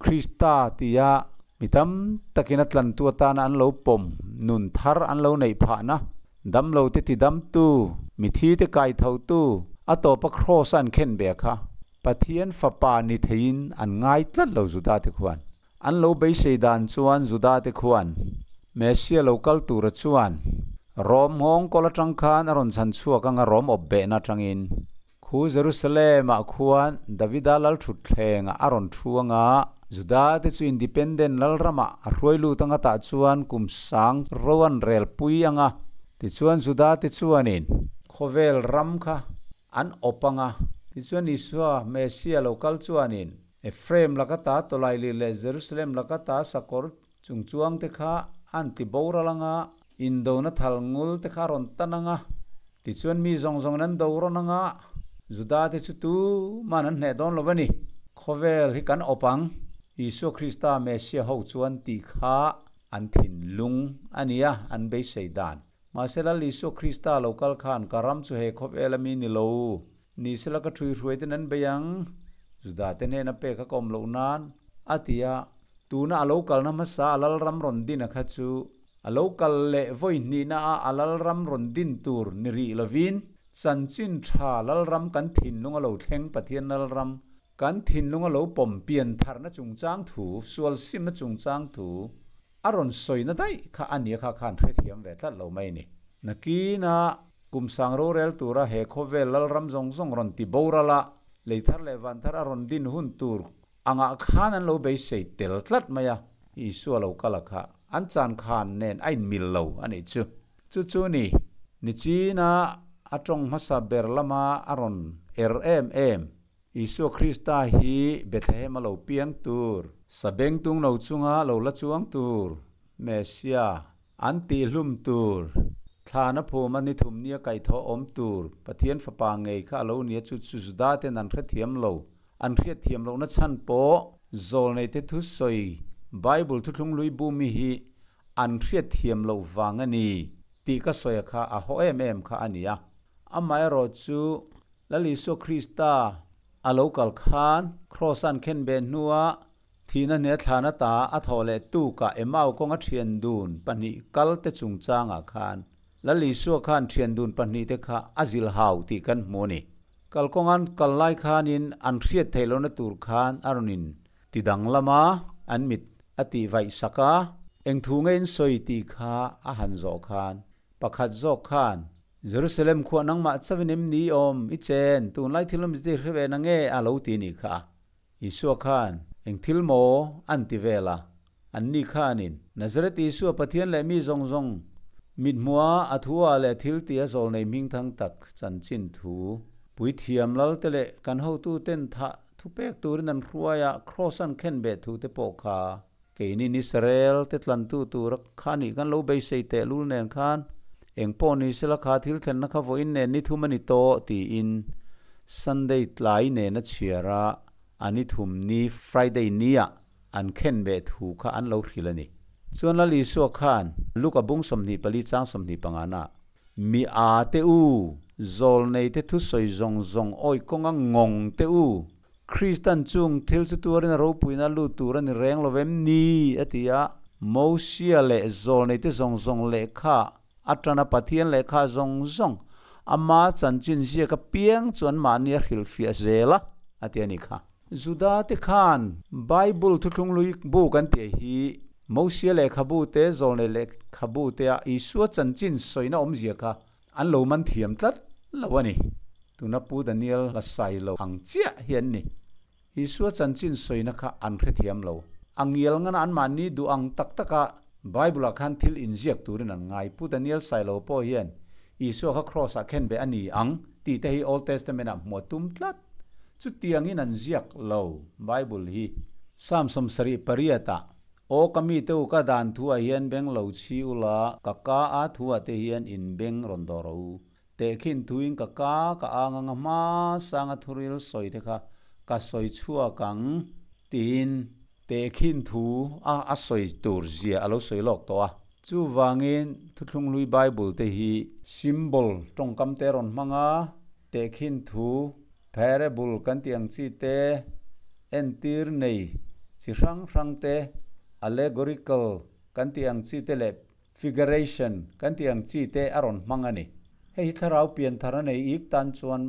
Krista tia. Mi tam takin a tlantu atana an lo pawm, nun thar an lo neih phahna, damlo te tidamtu, mithi te kaithotu, a tawpa kraws a an khen ve kha Pathian Fapa ni theiin an ngai tlat lo Juda te khuan. An lo beisei dan chuan Juda te khuan Messia lo kal tura chuan Rom nghawng kawl atang khan a rawn chhan chhuak anga Rom awp behna atangin Khu Jerusalem-ah khuan Davida lalthutthlengah a rawn thu anga, Juda-te chu independent lalramah a hruai lut anga tah chuan kum sang ro an rel pui anga, tichuan Juda-te chuanin khawvel ram kha an awp anga, tichuan Isua, Messia lo kal chuanin Ephraim laka ta tawlaili leh Jerusalem laka ta sakawr Chungchuangte kha an ti boral anga, indona thal ngul te kha a rawn tan anga, tichuan mi zawng zawngin an do rawn anga, Juda te chu tuman an hneh dawn lo a ni. Khawvel hi kan awp ang, Isua Krista Messia ho chuan tih kha an thinlung a nia, an beisei dan. Mahse Lal Isua Krista lo kal khan ka ram chu he khawvel a mi ni lo, ni sela ka ṭhui hruai ten an bei ang, Juda te hnena pek a ka awm loh nan, a ti a. Tuna a lo kalna hmasa a lalram rawn din a kha chu a lo kal leh vawi hnihna a a lalram rawn din tur ni rih lovin chanchin tha lalram kan thinlung a lo thleng Pathian lalram kan thinlung a lo pawm pian tharna chungchang thu sual simna chungchang thu a rawn sawina daih kha a nia kha khan hrethiam ve tlat lo mai ni. Nakina Kum sang rorel tura he khawvel lalram zawng zawng rawn ti boral a, lei thar leh van thar a rawn din hun tur angah khan an lo beisei tel tlat mai a, Isua lo kal a kha an chan khan nen a inmil lo a nih chu. Chu chu ni, Nichina a tawng hmasa ber lama a rawn er em em, Isua Krista hi Bethlehem a lo piang tur, sabengtung lo chunga lo la chuang tur, Messia, An tihhlum tur, thlana phuma ni thum nia kaihthawh awm tur, Pathian Fapa ngei kha a lo nia chu chu Juda ten an hrethiam lo. An hriatthiam lohna chhan pawh Zawlneite thusawi Bible thuthlung lui bumi hi an hriatthiam loh vang a ni tih ka sawi a kha a haw em em kha a ni a. Amaherawh chu Lal Isua Krista a lo kal khan Kraws an khen ve hnuah Thihna hne thlan ata a thawh leh tukah Emau kawnga thian dun pahnih kal te chungchangah khan Lal Isua khan thian dun pahnih te kha a zil hau tih kan hmu a ni. Kalkawngan kal lai khanin an hriat theih lohna tur khan a rawn in ti danglam a, an mit a tih vaih sak a, eng thu nge in sawi tih kha a han zawh khan pakhat zawk khan Jerusalem khuah nangmah chauhin em ni awm i chen tunlai thil awm zir hre ve na nge a lo ti nih kha. Isua khan, Eng thil maw? an ti vel a. Anni khanin, Nazareth Isua Pathian leh mi zawng zawng mithmuha a thua leh thil tia zawlnei hmingthang tak chanchin thu puithiam lalte leh kan hotuten thah thupek turin an hruai a, kraws an khen beh thu te pawh kha keinin Israel te tlantu tura kha nih kan lo beisei tehlul nen khan eng pawh ni sela kha thil thlenna kha vawiin nen ni thum a ni tawh tiin Sunday tlai nena chhiar a, a ni thum ni Friday nia an khen beh thu kha an lo hrilh a ni. Chuan Lal Isua khan Luka bung 24 chang 25 na Mi a te u, zawlnei te thusawi zawng zawng awi kawnga ngawng te u, Kristan chung thil chu tuarin a ropuina lut tur a ni reng lo vem ni? a ti a. Mosia leh zawlneite zawng zawng lehkha atana Pathian lehkha zawng zawng ama chanchin ziak apiang chu anmahni a hrilhfiah zel a, a ti a ni kha. Juda te khan Bible thuthlung lui bu kan tih hi Mosia lehkhabu te, zawlnei lehkhabu te a Isua chanchin sawina awmzia kha An lo man thiam tlat lo a ni. Tuna Pu Daniel la sai lo ang chiah hi an ni. Isua chanchin sawina kha an hrethiam lo. A ngial ngana anmahni duh ang tak taka Bible-ah khan thil inziak turin an ngai. Pu Daniel Sailo pawh hian Isua kha Kraws-ah khen beh a ni ang tih te hi Old Testament-ah hmuh a tum tlat. Chutiangin an ziak lo Bible hi. Psalm 78-ah Aw ka mite u ka dan thu ah hian beng lo chhi ula, ka ka a thu ah te hian in beng rawn dawh rawh u. Tehkhin thu in ka ka ka ang anga hma sanga thuril sawi te kha ka sawi chhuak ang tiin tehkhin thu a a sawi tur zia a lo sawi lawk tawh a. Chuvangin Thuthlunghlui Bible te hi symbol tawngkam te rawn hmang a, tehkhin thu Parable kan tih ang chi te, entir nei chi hrang hrang te Allegorical kan tih ang chi te leh figuration kan tih ang chi te a rawn hmang a ni. Hei hi thlarau pianthar a nei ik tan chuan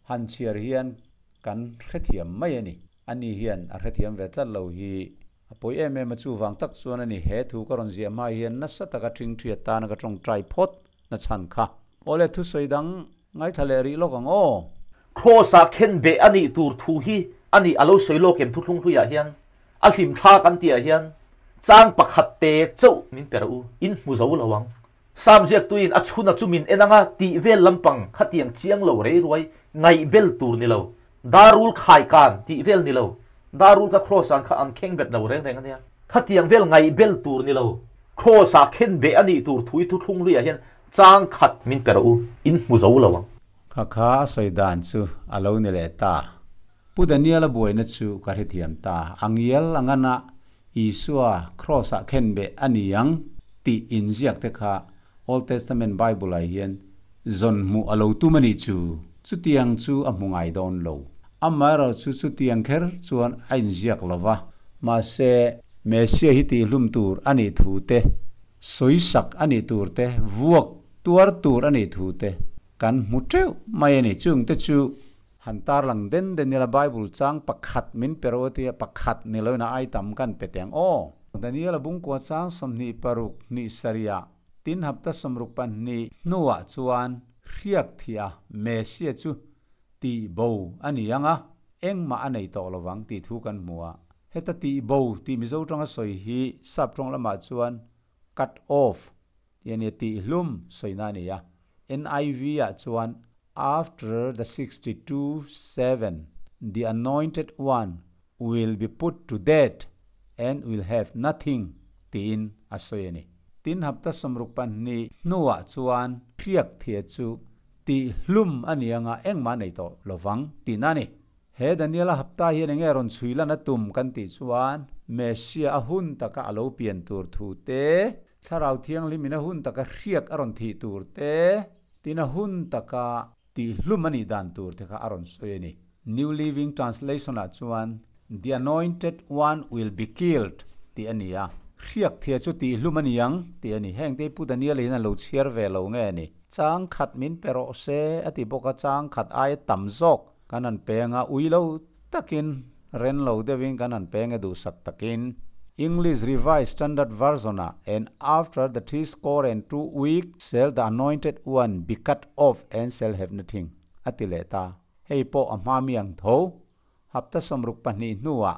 han chhiar hian kan hrethiam mai a ni. Ani hian a hrethiam ve tlat lo hi a pawi em em a, chuvang tak chuan a ni he thu ka rawn ziah hma hian nasa taka ṭhingṭhiat tana ka ṭawngṭai phawt na chhan kha. Awle thusawi dang ngaithla leh rih lawk ang aw. Kraws-ah khen beh a nih tur thu hi a nih a lo sawi lawk em thuthlung hluiah hian a hlim thla kan tihah hian chang pakhat te chauh min pe rawh u, in hmu zo lo ang. Sam ziaktuin a chhuna chu min en anga tih vel lampang khatiang chiang lo rei ruai ngaih bel tur ni lo, darul khai kan tih vel ni lo, darul kha kraws-ah kha an kheng bet lo reng reng a nia, khatiang vel ngaih bel tur ni lo, kraws-ah khen beh a nih tur thui thuthlung hluiah hian chang khat min pe rawh u, in hmu zo lo ang. Kha kha a sawi dan chu a lo ni leh ta. Pu Daniel-a buaina chu ka hrethiam ta. A ngial a ngana Isua kraws-ah khen beh a ni ang tih inziak te kha Old Testament Bible-ah hian zawn hmuh a lo tum a nih chu. Chutiang chu a hmu ngai dawn lo. Amaherawhchu chutiang kher chuan a inziak lo va. Mahse, Messiah hi tihhlum tur a nih thu te, sawisak a nih tur te, vuak tuar tur a nih thu te kan hmu teuh mai a ni. Chungte chu Han tarlang den den ila Bible chang pakhat min pe rawh tia pakhat ni loin a ai tam kan pe teng aw. Daniel a bungkua chang 26 hnih sarih tin hapta 62 hnuah chuan hriak thih a Messiah chu tih bo a ni ang a, engmah a nei tawh lovang tih thu kan hmu a. Heta tih bo tih Mizo tawng a sawi hi sap tawng lamah chuan cut off tih a nia, tih hlum sawina a ni a. NIV ah chuan After the 62 7 the anointed one will be put to death and will have nothing tiin a sawi a ni. Tin hapta 62 hnuah chuan hriak thia chu tih hlum a ni anga engmah nei tawh lovang tihna a ni. He Daniela hapta hian enge rawn chhui lan a tum kan tih chuan Messiah a hun taka a lo pian tur thu te, Thlarau Thianghlim in a hun taka hriak a rawn thih tur te, Tin a hun taka tihhlum a nih dan tur te kha a rawn sawi a ni. New Living Translation-ah chuan The anointed one will be killed tih a ni a, hriak thia chu tihhlum a ni ang tih a ni. Heng te hi Pu Daniel-a hian a lo chhiar ve lo nge a ni. Chang khat min pe rawh se a ti bawk a, chang khat aia tam zawk kan han peng a, ui lo takin ren lo deuhin kan han peng e duhsak takin. English Revised Standard Version-ah And after the threescore and two weeks shall the anointed one be cut off and shall have nothing a ti leh ta. Hei pawh a hma mi ang tho. Hapta 62 hnuah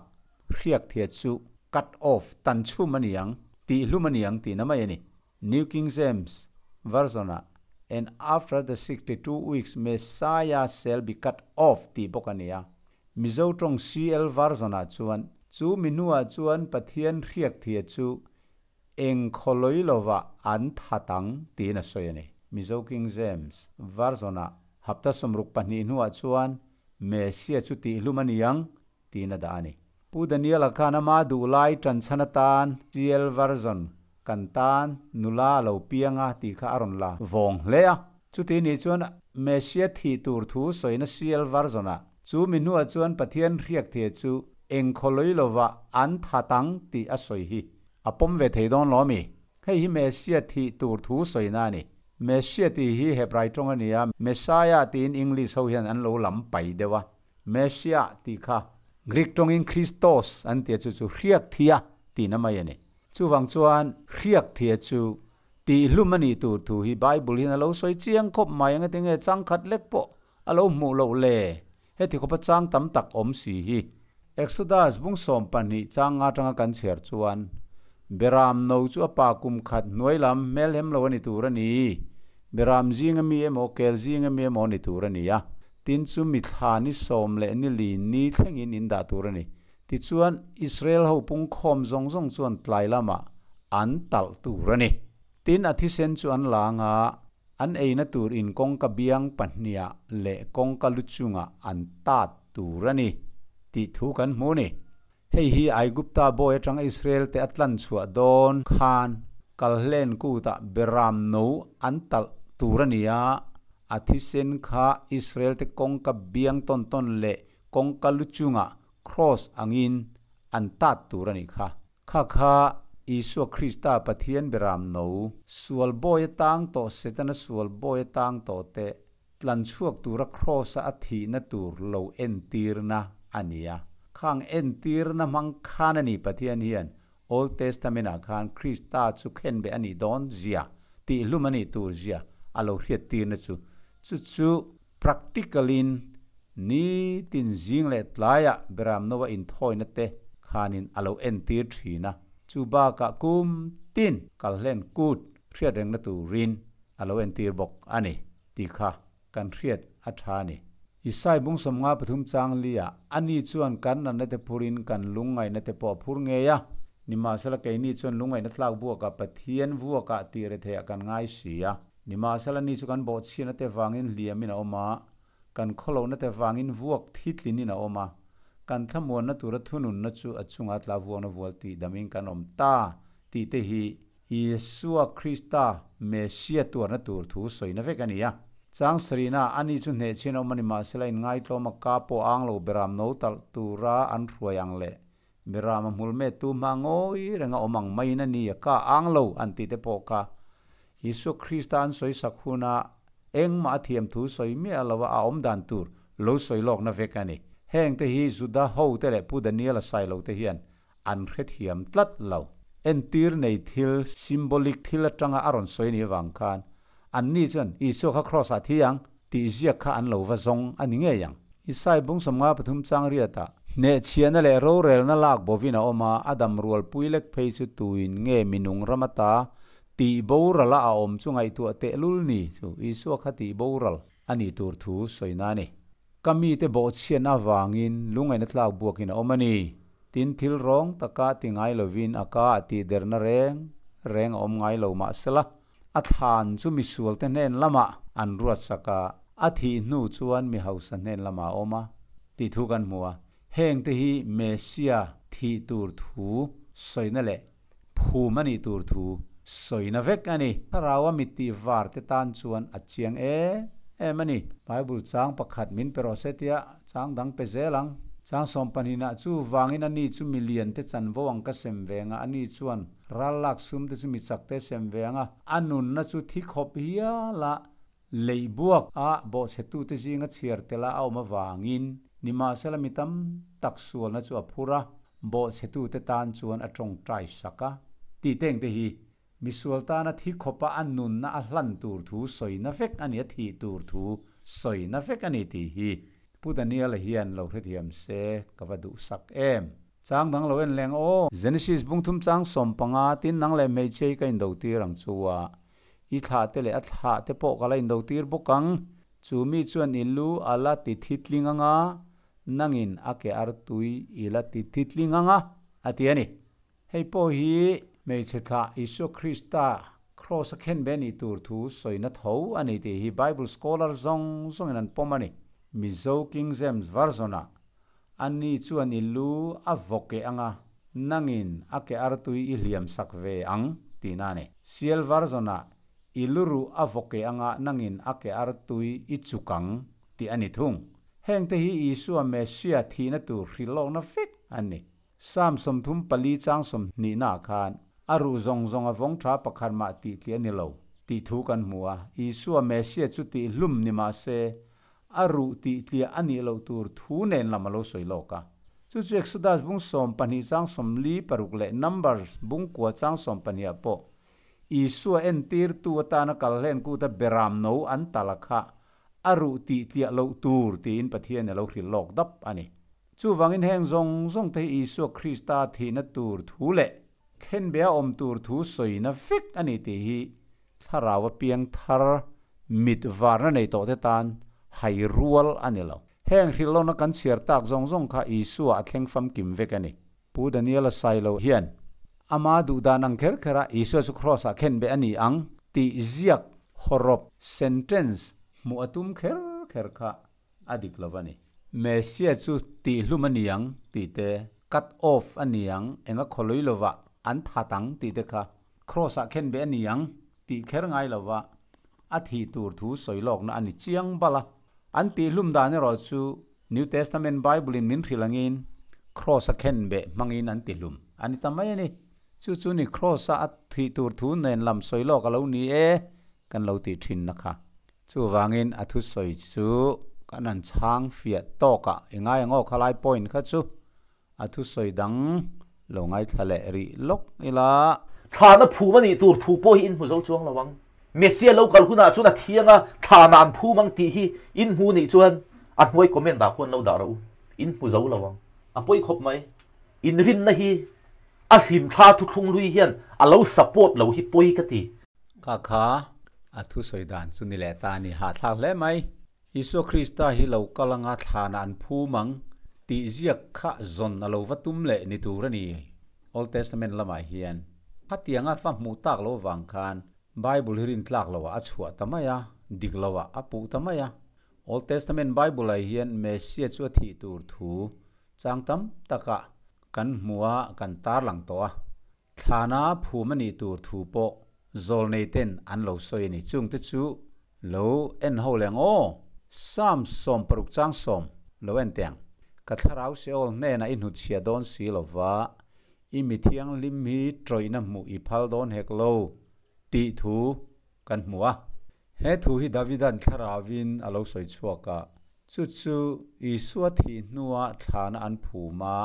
hriak thia chu cut off tan chhum a ni ang, tihhlum a ni ang tihna mai a ni. New King James Version-ah And after the 62 weeks Messiah shall be cut off tih bawk a ni a. Mizo tawng CL Version-ah chuan chu mi hnuah chuan Pathian hriak thia chu eng khawlawi lovah an that ang tiin a sawi a ni. Mizo King James Version-ah hapta 62 hnuah chuan Messiah chu tihhlum a ni ang tiin a dah a ni. Pu Daniel-a khan ama duh lai ṭanchhan atan CL Version kan tan nula a lo piang a tih kha a rawn la vawng hle a. Chuti nih chuan Messiah thih tur thu sawina CL Version-ah chu mi hnuah chuan Pathian hriak thei chu eng khawlawi lovah an that ang tih a sawi hi a pawm ve thei dawn lo ami? Hei hi Messiah thih tur thu sawina a ni. Messiah tih hi Hebrai tawng a ni a, Messiah tiin English ho hian an lo lam pai deuh a. Messiah tih kha Greek tawngin Christos an tia chu chu hriak thia tihna mai a ni. Chuvang chuan hriak thia chu tihhlum a nih tur thu hi Bible hian a lo sawi chiang khawp mai ang enge changkhat lek pawh a lo hmuh loh le. Heti khawpa chang tam tak awm si hi. Exodus bung 12 chang nga atanga kan chhiar chuan Beram no chu a pa kum khat hnuai lam hmel hem lo a ni tur a ni. Beram zinga mi emaw kel zinga mi emaw ni tur a ni a. Tin chu mithla ni sawm leh ni li ni thlengin in dah tur a ni. Tichuan, Israel ho pungkhawm zawng zawng chuan tlai lamah an talh tur a ni. Tin a thisen chu an la anga an eina tur in kawngka biang pahniah leh kawngka lu chungah an tat tur a ni tih thu kan hmu a ni. Hei hi Aigupta bawi atang Israel te a tlan chhuah dawn khan Kalhlen kutah Beram no an talh tur a ni a, a thisen kha Israel te kawngka biang tawn tawn leh kawngka lu chungah cross angin an tat tur a nih kha. Kha kha Isua Krista Pathian Beram No, sual bawi atang tawh Setana sual bawi atang tawh te tlan chhuak tura Kraws-a a thihna tur lo entirna a ni a. Khang entirna hmang khan a ni Pathian hian Old Testament-ah khan Krista chu khenbeh a nih dawn zia, tihhlum a nih tur zia a lo hriattirna chu chu chu practical-in nitin zing leh tlaiah Beram Noa inthawina te khanin a lo entir thin a, chu bakah kum tin kalhlen kut hriat rengna turin a lo entir bawk a ni tih kha kan hriat a tha a ni. Isai bung 53 chang liah ani chuan kan natna te phurin kan lungngaihna te pawh a phur ngei a, nimahsela keini chuan lungngaihna tlak buakah Pathian vuakah tih retheiah kan ngai si a. Nimahsela ni chu kan bawhchhiatna te vangin hliamin a awm a, kan khawlohna te vangin vuak thitlinin a awm a, kan thlamuanna tura thununna chu a chunga tla vuakna vual tih damin kan awm ta tih te hi Isua Krista Messia tuarna tur thu sawina vek a ni a. Chang sarihna, Ani chu hnehchhian a awm a ni mahsela inngaihtlawm a ka pawh ang lo beram no talh tura an hruai ang leh beram a hmul met tu hma ngawi reng a awm ang maiin a ni a ka ang lo an tih te pawh kha Isua Krista an sawi sak huna engmah a thiam thu sawi miah lova a awm dan tur lo sawi lawkna vek a ni. Heng te hi Juda hote leh Pu Daniela Sailo te hian an hrethiam tlat lo. Entir nei thil, symbolic thil atanga a rawn sawi ni avang khan anni chuan Isua kha Kraws ah thi ang tih ziak kha an lo va zawng a ni ngei ang. Isai bung 53 chang riatah hnehchhiahna leh rorelna lak bovin a awm a, a dam rualpui lek phei chu tuin nge minung ram ata tih boral a a awm chu ngaihtuah tehlul ni chu Isua kha tih boral a nih tur thu sawina a ni. Ka mite bawhchhiatna avangin lungaihna tlak buakin a awm a ni. Tin, thil rawng taka ti ngai lovin a ka ah tihderna reng reng a awm ngai lo mahsela, a thlan chu misualte hnen lamah an ruatsak a, a thih hnu chuan mi hausa hnen lamah a awm a tih thu kan hmu a. Hengte hi Messia thih tur thu sawina leh phum a nih tur thu sawina vek a ni. Thlarau a mit tih var te tan chuan a chiang em em a ni. Bible chang pakhat min pe rawh se tia chang dang pe zel ang. Chang sawmpahnihna chu vangin a ni chu milian te chanvo ang ka sem ve anga a ni chuan ral lak sum te chu mi chak te sem ve anga a nunna chu thi khawp hial a Lei buak a bawhchhetute zinga chhiar tel a a awm avangin nimahsela mi tam tak sualna chu a phur a, bawhchhetute tan chuan a tawngtai sak a. Tih teng te hi misual tana thi khawpa a nunna a hlan tur thu sawina vek a ni, a thih tur thu sawina vek a ni tih hi Pu Daniel-a hian lo hrethiam se ka va duhsak em. Chang dang lo en leng aw. Genesis bungthum chang 15 tin nang leh hmeichhia hi ka indotir ang chu a. I thlah te leh a thlah te pawh ka la indo tir bawk ang. Chu mi chuan i lu a la ti thi tling anga, nangin a ke ar tui i la ti thi tling anga, a ti a ni. Hei pawh hi hmeichhe thlah Isua Krista Kraws a khen ve nih tur thu sawina tho a ni tih hi Bible scholar zawng zawngin an pawm a ni. Mizo King James Version-ah Ani chuan i lu a vaw keh anga, nangin a ke artui i hliam sak ve ang, tihna a ni. Sial var zawnah i lu ruh a vaw keh anga nangin a ke artui i chuk ang, tih a ni thung. Hengte hi Isua Messia thihna tur hrilhlawkna vek an ni. Psalm 34 chang 20 naah khan, A ruh zawng zawng a vawng tha pakhat mah tih tli a ni lo, tih thu kan hmu a. Isua Messia chu tih hlum ni mah se, a ruh tih tliah a nih loh tur thu nen lam a lo sawi lawk a. Chu chu Exodus bung 12 chang 46 leh Numbers bung kua chang 12 ah pawh Isua entirtu atana kal hlen kuta beram no an tal a kha a ruh tih tliah loh tur tiin Pathian a lo hrilh lawk dap a ni. Chuvangin heng zawng zawng te hi Isua Krista thihna tur thu leh khenbe a awm tur thu sawina vek a ni tih hi thlarau a piang thar mit varna nei tawh te tan hai rual a ni lo. Heng hrilhlawna kan chhiar tak zawng zawng kha Isua a thleng famkim vek a ni. Pu Daniel-a Sailo hian ama duh dan ang kher kher a Isua chu Kraws-ah khenbe a ni ang tih ziak hawrawp, sentence, hmuh a tum kher kher kha a dik lo a ni. Messia chu tihhlum a ni ang tih te, cut off a ni ang, enga khawlui lovah an that ang tih te kha Kraws-ah khenbe a ni ang tih kher ngai lova a thih tur thu sawi lawkna a ni chiang bal a. An tihhlum dan erawh chu New Testament Bible-in min hrilh angin Kraws-a khenbeh hmangin an tihlum a ni ta mai a ni. Chu chu ni Kraws-a a thih tur thu nen lam sawi lawk a lo ni e, kan lo tih thin na kha. Chuvangin a thusawi chu kan han chhang fiah tawk a, i ngai ang aw khalai point kha chu a thusawi dang lo ngaithla leh rih lawk ila. Thlana phum a nih tur thu pawh hi in hmu zo chuang lo ang. Messia lo kal hunah chuan a thiang a, thlana an phum ang tih hi in hmu nih chuan a hnuai comment ah khuan lo dah rawh u. In hmu zo lo ang. A pawi khawp mai. Inrinna hi a hlimthla thuthlung hlui hian a lo support lo hi pawi ka ti. Ka kha a thusawi dan chu ni leh ta a ni hahthlak hle mai. Isua Krista hi lo kal anga thlanah an phum ang tih ziak kha zawn a lo va tum leh ni tur a ni. Old Testament lamah hian khatianga fa hmuh tak lo vang khan Bible hi rintlak loah a chhuah ta mai a, dik loah a puh ta mai a. Old Testament Bible-ah hian Messiah chu a thih tur thu chang tam takah kan hmu a, kan tarlang tawh a. Thlana phum a nih tur thu pawh zawlnei ten an lo sawi a ni. Chungte chu lo en ho leh ang aw. Psalm 60 chang sawm lo en teh ang. Ka thlarau Seol hnenah i hnutchhiah dawn si lo va, i mi thianghlim hi tawihna hmuh i phal dawn hek lo tih thu kan hmu a. He thu hi Davida'n thlarauvin a lo sawi chhuak a, chu chu Isua thih hnua thlana an phum a,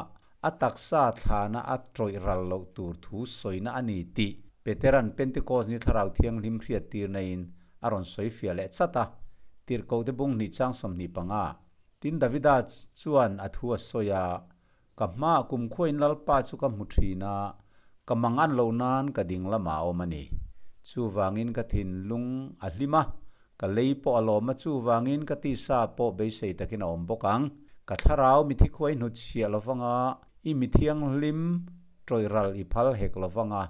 a taksa thlana a tawih ral loh tur thu sawina a ni tih Petera'n Pentecost ni Thlarau Thianghlim hriattirnain a rawn sawi fiah leh chat a, Tirhkohte bung hnih chang 25. Tin, Davida chuan a thu a sawi a, Ka hmaah kumkhuain Lalpa chu ka hmu thin a, ka mang an loh nan ka ding lamah a awm a ni. Chuvangin ka thinlung a hlim a, ka lei pawh a lawm a, chuvangin ka tisa pawh beisei takin a awm bawk ang. Ka thlarau mi thikhuai hnutchhiah lovanga, i mi thianghlim tawih ral i phal hek lovanga,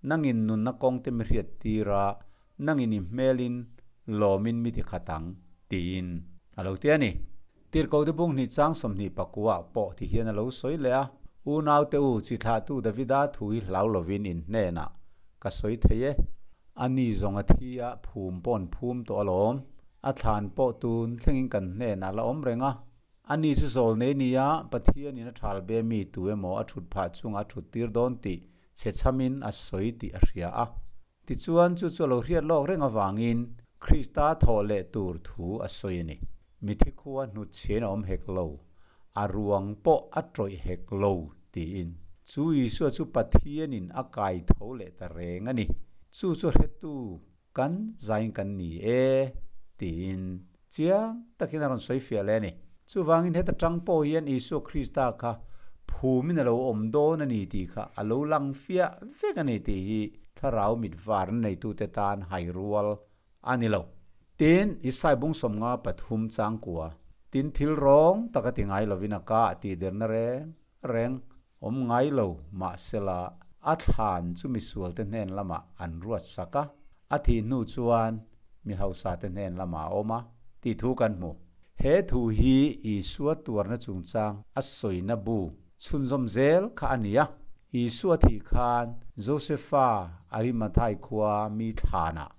nangin nunna kawngte mi hriat tir a, nangin i hmelin lawmin mi ti khat ang, tiin a lo ti a ni. Tirhkohte bung hnih chang 24 ah pawh ti hian a lo sawi leh a, Unaute u, chi thlahtu Davida thu hi hlau lovin in hnenah ka sawi thei e. A ni zawng a thi a, phum pawh an phum tawh alawm. A thlan pawh tun thlengin kan hnenah la awm reng a. A ni chu zawl nei nia, Pathianin a thal be mi tu emaw a thut phah chungah a thut tir dawn tih chhechhamin a sawi tih a hria a. Tichuan, chu chu a lo hriat lawk reng avangin Krista thawh leh tur thu a sawi a ni. Mithi khua hnutchhiain a awm hek lo, a ruang pawh a tawih hek lo, tiin. Chu Isua chu Pathianin a kai tho leh ta reng a ni. Chu chu hretu kan zain kan ni e, tiin chiang takin a rawn sawi fiah leh a ni. Chuvangin heta tang pawh hian Isua Krista kha phumin a lo awm dawn a ni tih kha a lo lang fiah vek a ni tih hi thlarau mit varna neitute tan hai rual a ni lo. Tin, Isai bung 53 chang kua, tin thil rawng taka ti ngai lovin a ka a tihderna reng reng awm ngai lo mahsela a thlan chu misualte hnen lamah an ruat sak a, a thih hnu chuan mi hausate hnen lamah a awm a tih thu kan hmu. He thu hi Isua tuarna chungchang a sawina bu chhunzawm zel kha a ni a. Isua thih khan Josefa Arimathai khua mi thlanah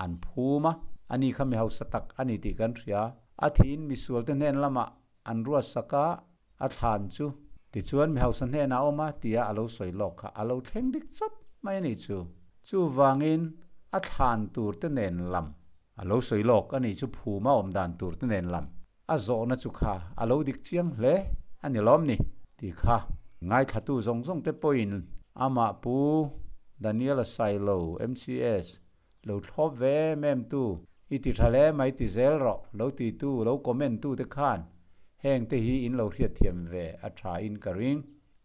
an phum a, ani kha mi hausa tak a ni tih kan hria. A thiin misualte hnen lamah an ruat sak a, a thlan chu tichuan mi hausa hnenah a awm a tia a lo sawi lawk kha a lo thleng dik chat mai a nih chu. Chuvangin a thlan tur te nen lam a lo sawi lawk a nih chu phuma awm dan tur te nen lam a zawhna chu kha a lo dik chiang hle a ni lawm ni tih kha ngaithlatu zawng zawng te pawhin amah Pu Daniel-a Sailo, MCS, Lo thlawp ve em em tu, i ti tha hle mai ti zel rawh, lo ti tu, lo comment tu te khan heng te hi in lo hriatthiam ve a tha in ka ring.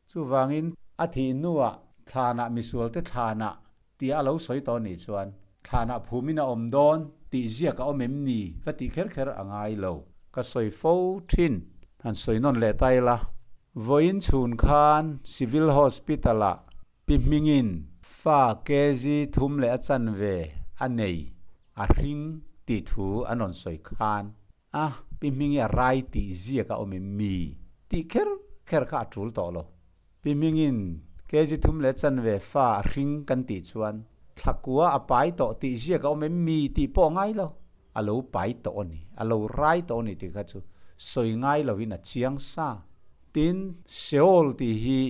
Chuvangin a thih hnuah thlanah misual te thlanah tia a lo sawi tawh nih chuan thlanah phumin a awm dawn tih ziak a awm em ni va tih kher kher a ngai lo. Ka sawi fo thin, han sawi nawn leh ta ila. Vawiin chhun khan Civil Hospital ah Pi hmingin fa kg thum leh a chanve a nei a hring tih thu an rawn sawi khan a pi hmingi a rai tih ziak a awm em mi tih kher kher kha a tul tawh lo. Pi hmingin kg thum leh a chanve fa a hring kan tih chuan thlakua a pai tawh tih ziak a awm em mi tih pawh a ngai lo. A lo pai tawh a ni, a lo rai tawh a ni tih kha chu sawi ngai lovin a chiang sa. Tin, Sheol tih hi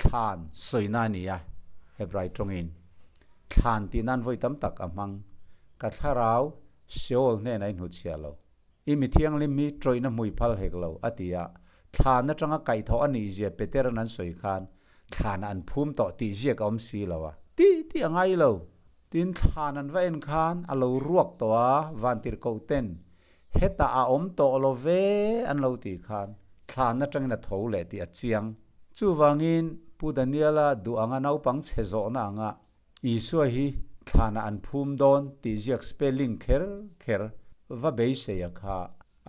thlan sawina a ni a. Hebrai tawngin thlan tih nan vawi tam tak a hmang. Ka thlarau Sheol hnenah i hnutchhiah lo. I mi thianghlim hi tawihna hmui phal hek lo, a ti a. Thlan atanga kaihthawh a nih zia Peteran an sawi khan thlan an phum tawh tih ziak a awm si lo a ti tih a ngai lo. Tin, thlan an va en khan a lo ruak tawh a, vantirhkoh ten hetah a awm tawh lo ve an lo tih khan thlan atangin a tho leh tih a chiang. Chuvangin Pu Daniela duh anga naupang chhe zawhna anga Isua hi thlanah an phum dawn tih ziak spelling kher kher va beisei a kha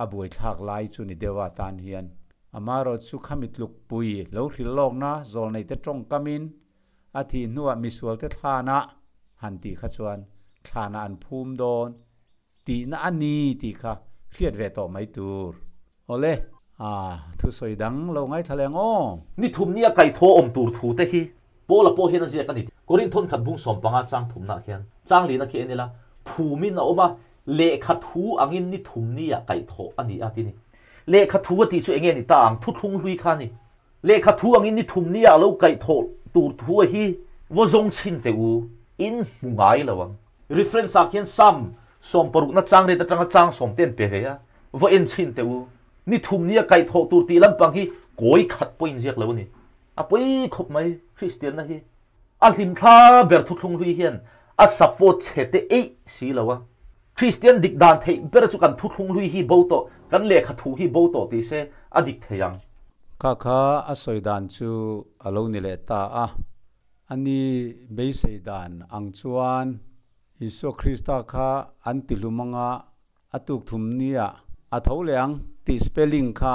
a buaithlak lai chu ni deuh a tan hian amarawh chu khami tlukpui lo hrilh lawkna zawlneite tawngkamin a thih hnuah misualte thlanah han tih kha chuan thlanah an phum dawn tihna a ni tih kha hriat ve tawh mai tur. Awle, a thusawi dang lo ngaithla leng aw. Ni thum nia kaithaw awm tur thu te hi Paula pawh hian a ziak a ni. Korinthon khat bung 15 chang thumnah khian chang lina khi en ila, Phumin a awm a, lehkha thu angin ni thum nia kaihthawh a ni a ti ni. Lehkha thu a tih chu enge ni ta ang? Thuthlung hlui kha a ni. Lehkha thu angin ni thum nia a lo kaihthawh tur thu a hi vaw zawng chhin teh u, in hmu ngai lo ang. Reference ah khian Psalm sawmparukna chang ret atanga chang sawm te an pe ve a, va en chhin teh u. Ni thum nia kaihthawh tur tih lampang hi kawi khat pawh inziak lo a ni. A pawi khawp mai Kristianna hi. A hlimthla ber thuthlung hlui hian a support chhe te eih si lo a. Kristian dik dan theih ber chu kan thuthlung hlui hi bo tawh, kan lehkha thu hi bo tawh ti se a dik thei ang. Kha kha a sawi dan chu a lo ni leh ta a. A ni beisei dan ang chuan Isua Krista kha an ti hlum anga a tuk thum nia a tho leh ang tih spelling kha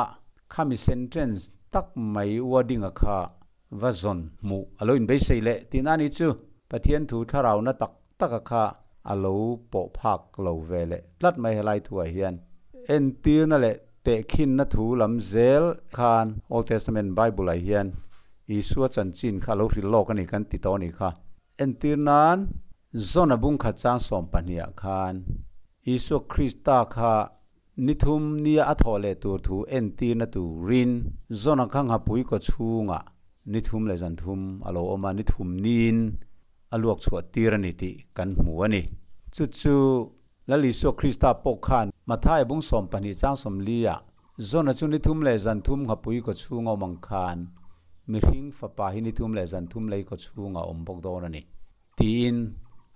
khami sentence tak mai wording a kha va zawn hmuh a lo inbeisei leh tihna a ni chu. Pathian thu thlarauna tak tak a kha a lo pawh phak lo ve leh tlat mai helai thuah hian. Entirna leh tehkhinna thu lam zel khan Old Testament Bible ah hian Isua chanchin kha a lo hrilh lawk a ni kan ti tawh a nih kha. Entir nan Zona bungkhat chang 12 ah khan Isua Krista kha ni thum nia a thawh leh tur thu entirna turin Zona kha nghapui kaw chhungah ni thum leh zan thum a lo awm a, ni thum niin a luak chhuah tir a ni tih kan hmu a ni. Chu chu Lal Isua Krista pawh khan Matthai bung 12 chang 40 ah Zona chu ni thum leh zan thum nghapui kaw chhunga awm ang khan mihring fapa hi ni thum leh zan thum lei kaw chhunga awm bawk dawn a ni tiin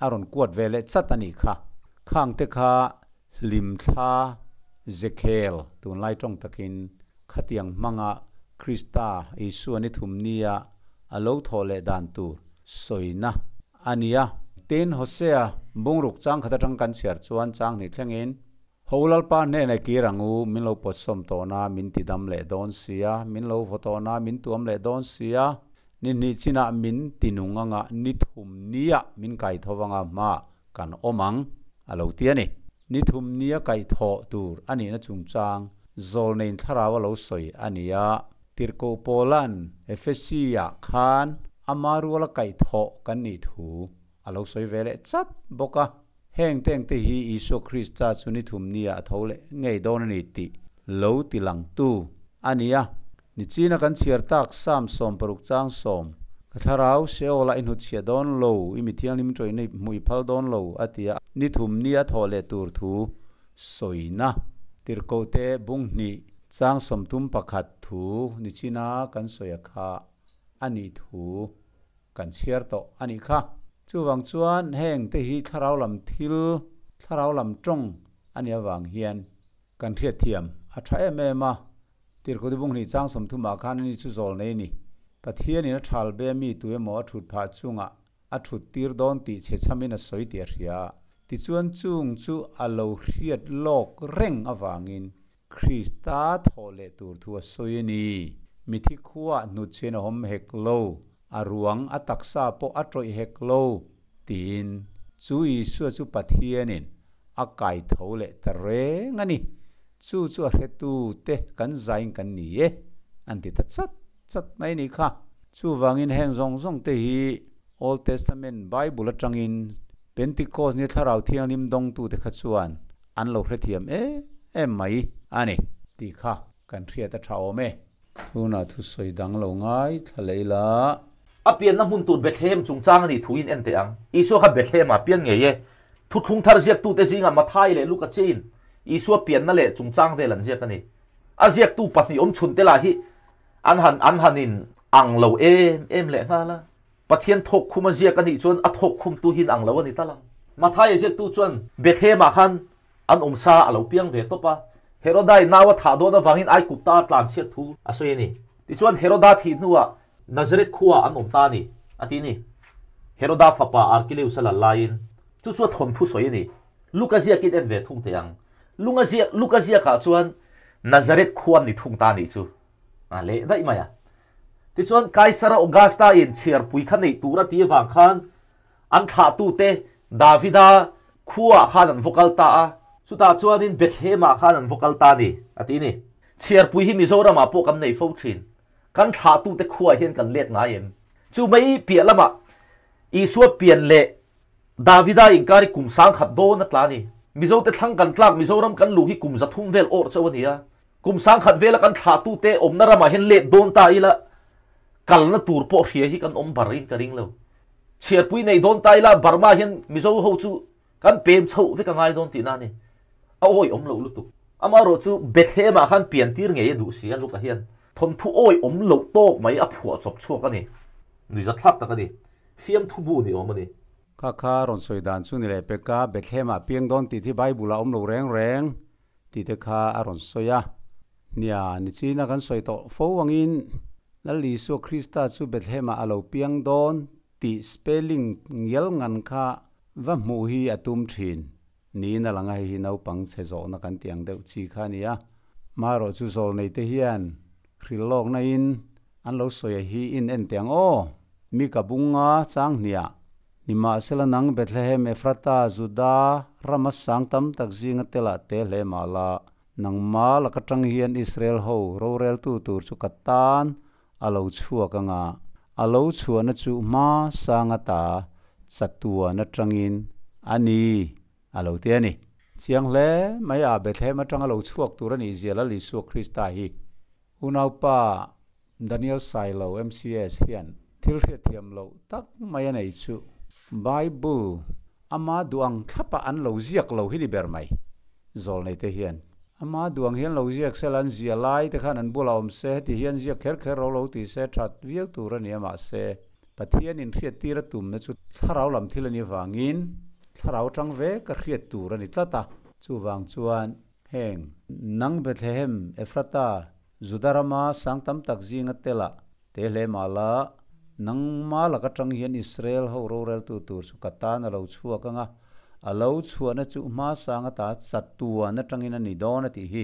a rawn kuat ve leh chat a nih kha. Khangte kha hlimthla zekhel tunlai tawng takin khatiang hmanga Krista Isua ni thum nia a lo thawh leh dan tur sawina a ni a. Tin, Hosea bungruk chang khat atang kan chhiar chuan chang hnih thlengin, Ho Lalpa hnenah kir ang u, min lo pawtsawm tawhna min ti dam leh dawn sia, min lo vaw tawhna min tuam leh dawn sia, ni hnih chinah min ti nung anga ni thum nia min kai tho anga hma kan awm ang, a lo ti a ni. Ni thum nia kaihthawh tur a nihna chungchang zawlneiin thlarau a lo sawi a ni a. Tirhkoh Paula'n Efesi-ah khan ama ruala kaihthawh kan nih thu a lo sawi ve leh chat bawk a. Heng tengte hi Isua Krista chu ni thum nia a tho leh ngei dawn a ni tih lo ti langtu a ni a. Nichina kan chhiar tak Psalm 60 chang 10, Ka thlarau Sheol-a i hnutchhiah dawn lo, i mi thianghlim tawihna i hmuh i phal dawn lo, a ti a. Ni thum nia a thawh leh tur thu sawina tirhkohte bung hnih chang 31 thu nichina kan sawi a kha a nih thu kan chhiar tawh a nih kha. Chuvang chuan heng te hi thlarau lam thil, thlarau lam tawng a nih avang hian kan hriatthiam a tha em em a. Tirhkohte bung hnih chang 30 ah khan ani chu zawl nei a ni. Pathianin a thal be mi tu emaw a thut phah chungah a thut tir dawn tih chhe chhamin a sawi tih a hria. Tichuan chung chu a lo hriat lawk reng avangin Krista thawh leh tur thu a sawi a ni. Mithi khuaah hnutchhian a awm hek lo, a ruang a taksa pawh a tawih hek lo, tiin chu Isua chu Pathianin a kai tho leh ta reng a ni. Chu chu a hretu te kan zain kan ni e, an ti ta chat chat mai a nih kha. Chuvangin heng zawng zawng te hi Old Testament Bible atangin Pentecost ni Thlarau Thianghlim dawngtute kha chuan an lo hrethiam em em mai a ni tih kha kan hriat a tha awm e. Tunah thusawi dang lo ngai thla leh ila. A pianna hmun tur Bethlehem chungchang a nih thuin en teh ang. Isua kha Bethlehem-ah pian ngei e. Thuthlung thar ziaktute zingah Mathai leh Luka chiahin Isua pianna leh chungchang vel an ziak a ni. A ziaktu pahnih awm chhun te lah hi an han an han in ang lo em em leh nghal a. Pathian thawk khum a ziak a nih chuan a thawk khumtu hi in ang lo a ni tal ang. Mathai a ziaktu chuan Bethlehem-ah khan an awm sa a lo piang ve tawp a. Herodai nau a thah dawn avangin Aikupta a tlanchhiat thu a sawi a ni. Tichuan Heroda thih hnuah Nazareth khuaah an awm ta a ni, a ti ni. Heroda fapa Arkileus a lal laiin chu chu a thawnthu sawi a ni. Luka ziakin en ve thung teh ang. Lunga ziak, Luka ziakah chuan Nazareth khua an ni thung ta a nih chu a leh daih mai a. Tichuan Kaisara Augusta in chhiarpui kha neih tur a ti avang khan an thlahtute Davida khuaah khan an va kal ta a, chutah chuanin Bethlehem-ah khan an va kal ta a ni, a ti ni. Chhiarpui hi Mizoramah pawh kan nei fo thin. Kan thlahtute khuaah hian kan let ngai em? Chu mai piah lamah Isua pian leh Davida inkar hi kum sangkhat dawn a tla a ni. Mizote thlang kan tlak Mizoram kan luh hi kum zathum vel awrh chauh a ni a. Kum sangkhat vela kan thlahtute awmna ramah hian let dawn ta ila kalna tur pawh hria hi kan awm bar in ka ring lo. Chhiarpui nei dawn ta ila Burma hian Mizo ho chu kan pem chhoh vek a ngai dawn tihna a ni. A awi awm loh lutuk. Amaherawh chu Bethlehem ah khan pian tir ngei a duh si a Luka hian thawnthu awi awm loh tawk mai a phuah chawp chhuak a ni. Nuihzathlak tak a ni. Fiamthu bu ni awm a ni. Kha kha rawn sawi dan chu ni leh pek a, Bethlehem ah piang dawn tih hi Bible ah awm lo reng reng tih te kha a rawn sawi a. Nia, nichina kan sawi tawh fo angin Lal Isua Krista chu Bethlehem ah a lo piang dawn tih spelling ngial ngan kha va hmuh hi a tum thin niin a lang a, hei hi naupang chhe zawhna kan tih ang deuh chi kha a ni a. Marawh chu zawlnei te hian hrilh lawkna in an lo sawi a hi in en teh ang aw, mi ka bunga chang hniah Nimahsela nang Bethlehem Ephrata Juda rama sang tam tak zinga telah te hle mah la, nangma laka tang hian Israel ho roreltu tur chu ka tan a lo chhuak anga, a lo chhuahna chu hma sanga ta chatuan atangin a ni, a lo ti a ni. Chiang hle mai a, Bethlehem atanga lo chhuak tur a nih zia Lal Isua Krista hi. Unaupa Daniel Sailo, MCS, hian thil hriatthiam loh tak mai a nei chu Bible ama duh ang thlapa an lo ziak lo hi ni ber mai. Zawlnei te hian ama duh ang hian lo ziak se la, an zia lai te khan an bulah awm se, heti hian ziak kher kher ro lo ti se that viau tur a ni a, mahse Pathian inhriattir a tumna chu thlarau lam thil a nih avangin thlarau atang ve ka hriat tur a ni tlat a, chuvang chuan heng nang Bethlehem Ephrata Juda rama sang tam tak zinga telah te hle mah la, nangma lak atang hian Israel ho roreltu tur chu ka tan a lo chhuak ang a, a lo chhuahna chu hma sang ata chatuan atangin a ni dawn a tih hi.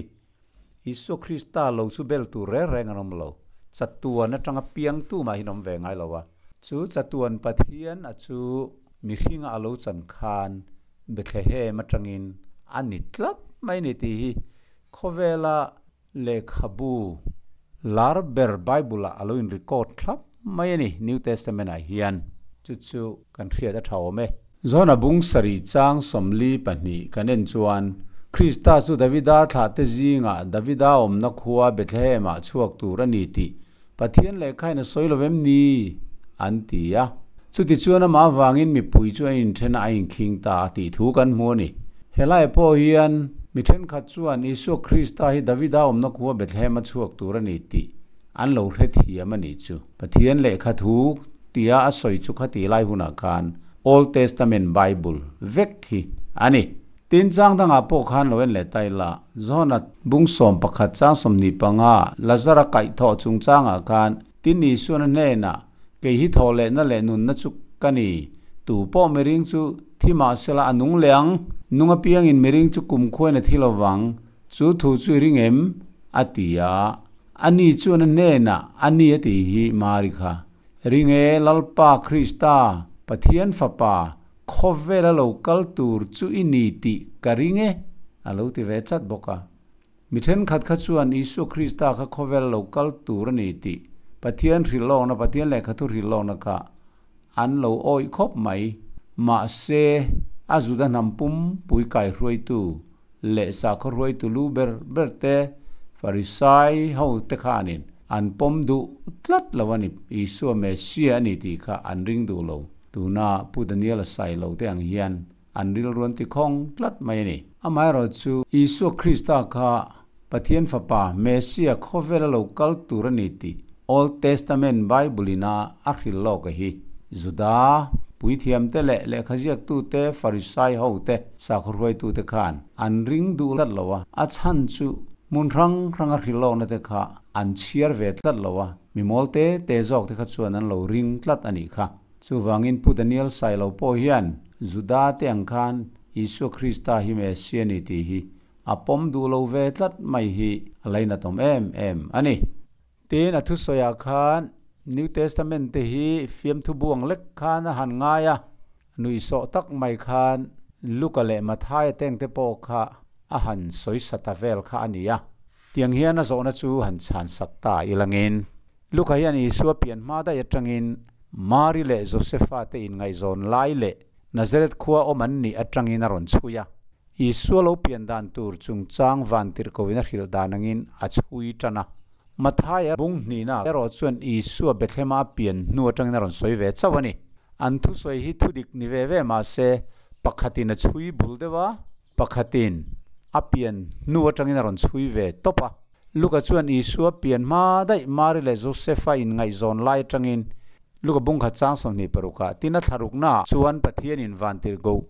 Isua Krista lo chu bel tur reng reng an awm lo, chatuan atanga piangtu mah hian awm ve ngai lo a. Chu chatuan Pathian a chu mihringa a lo chan khan Bethlehem atangin a ni tlat mai ni tih hi khawvela Lehkhabu lar ber Bible-ah a lo in record thlap mai a ni, New Testament-ah hian. Chu chu kan hriat a tha awm e. Zona bung sarih chang 42 kan en chuan, Krista chu Davida thlahte zingah Davida awmna khua Bethlehem-ah chhuak tur a ni tih Pathian lehkhain a sawi lo em ni? an ti a. Chutichuan amah avangin mipui chu a inthen a, a inkhing ta a tih thu kan hmu a ni. Helai pawh hian mi thenkhat chuan Isua Krista hi Davida awmna khua Bethlehem a chhuak tur a ni tih an lo hrethiam a nih chu. Pathian lehkha thu tia a sawi chu khati lai hunah khan Old Testament Bible vek hi a ni. Tin chang dangah pawh khan lo en leh ta ila, Johna bung 11 chang 25 Lazara kaih thawh chungchangah khan tin Isuan a hnenah, Kei hi thawh lehna leh nunna chu ka ni, tu pawh miring chu thi mahsela a nung leh ang, nung apiangin miring chu kumkhuain a thi lovang, chu thu chu i ring em? a ti a. Ani chuan a hnenah, A ni a tih hi Mari kha, Ring e, Lalpa Krista, Pathian Fapa, Khawvel a lo kal tur chu i ni tih ka ring e, a lo ti ve chat bawk a. Mi thenkhat kha chuan Isua Krista kha khawvel a lo kal tur a ni tih Pathian hrilhlawkna, Pathian lehkhathu hrilhlawkna kha an lo awih khawp mai. Mahse, a Juda hnam pum pui kaihruaitu leh sakhaw hruaitu lu ber ber te, Farisai ho te khanin An pawm duh tlat lo a ni. Isua Messia a ni tih kha an ring duh lo. Tuna Pu Daniel-a Sailo te ang hian an rilru an ti khawng tlat mai a ni. Amaherawhchu, Isua Krista kha Pathian Fapa, Messia khawvela lo kal tur a ni tih Old Testament Bible-in a a hrilh lawk a hi. Juda puithiamte leh lehkhaziaktute, Farisai hote, sakhaw hruaitute khan an ring duh tlat lo a, a chhan chu hmun hrang hranga hrilh lawkna te kha an chhiar ve tlat lo a, mi mawl te te zawk te kha chuan an lo ring tlat a nih kha. Chuvangin Pu Daniel Sailo pawh hian Juda te ang khan Isua Krista hi Messia ni tih hi a pawm duh lo ve tlat mai hi a lainatawm em em a ni. Tin, a thusawiah khan New Testament te hi fiamthu buang lek khan a han ngai a, nuihsawh tak mai khan Luka leh Mathaia tengte pawh kha a han sawisa ta vel kha a ni a. Tiang hian a zawhna chu han chhansak ta ilangin, Luka hian Isua pian hma daih atangin Mari leh Josefa te inngaihzawn lai leh Nazareth khua awm an nih atangin a rawn chhui a. Isua lo pian dan tur chungchang vantirhkohin a hrilh dan angin a chhui tan a. Mathaia bung hnihna erawh chuan Isua Bethlehema a pian hnu atangin a rawn sawi ve chauh a ni. An thusawi hi thudik ni ve ve mah se, pakhatin a chhui bul deuh a, pakhatin a pian hnu atangin a rawn chhui ve tawp a. Luka chuan Isua pian hma daih Mari leh Josefa inngaihzawn lai atangin Luka bungkhat chang 26 ah tin a thlaruknaah chuan Pathianin vantirhkoh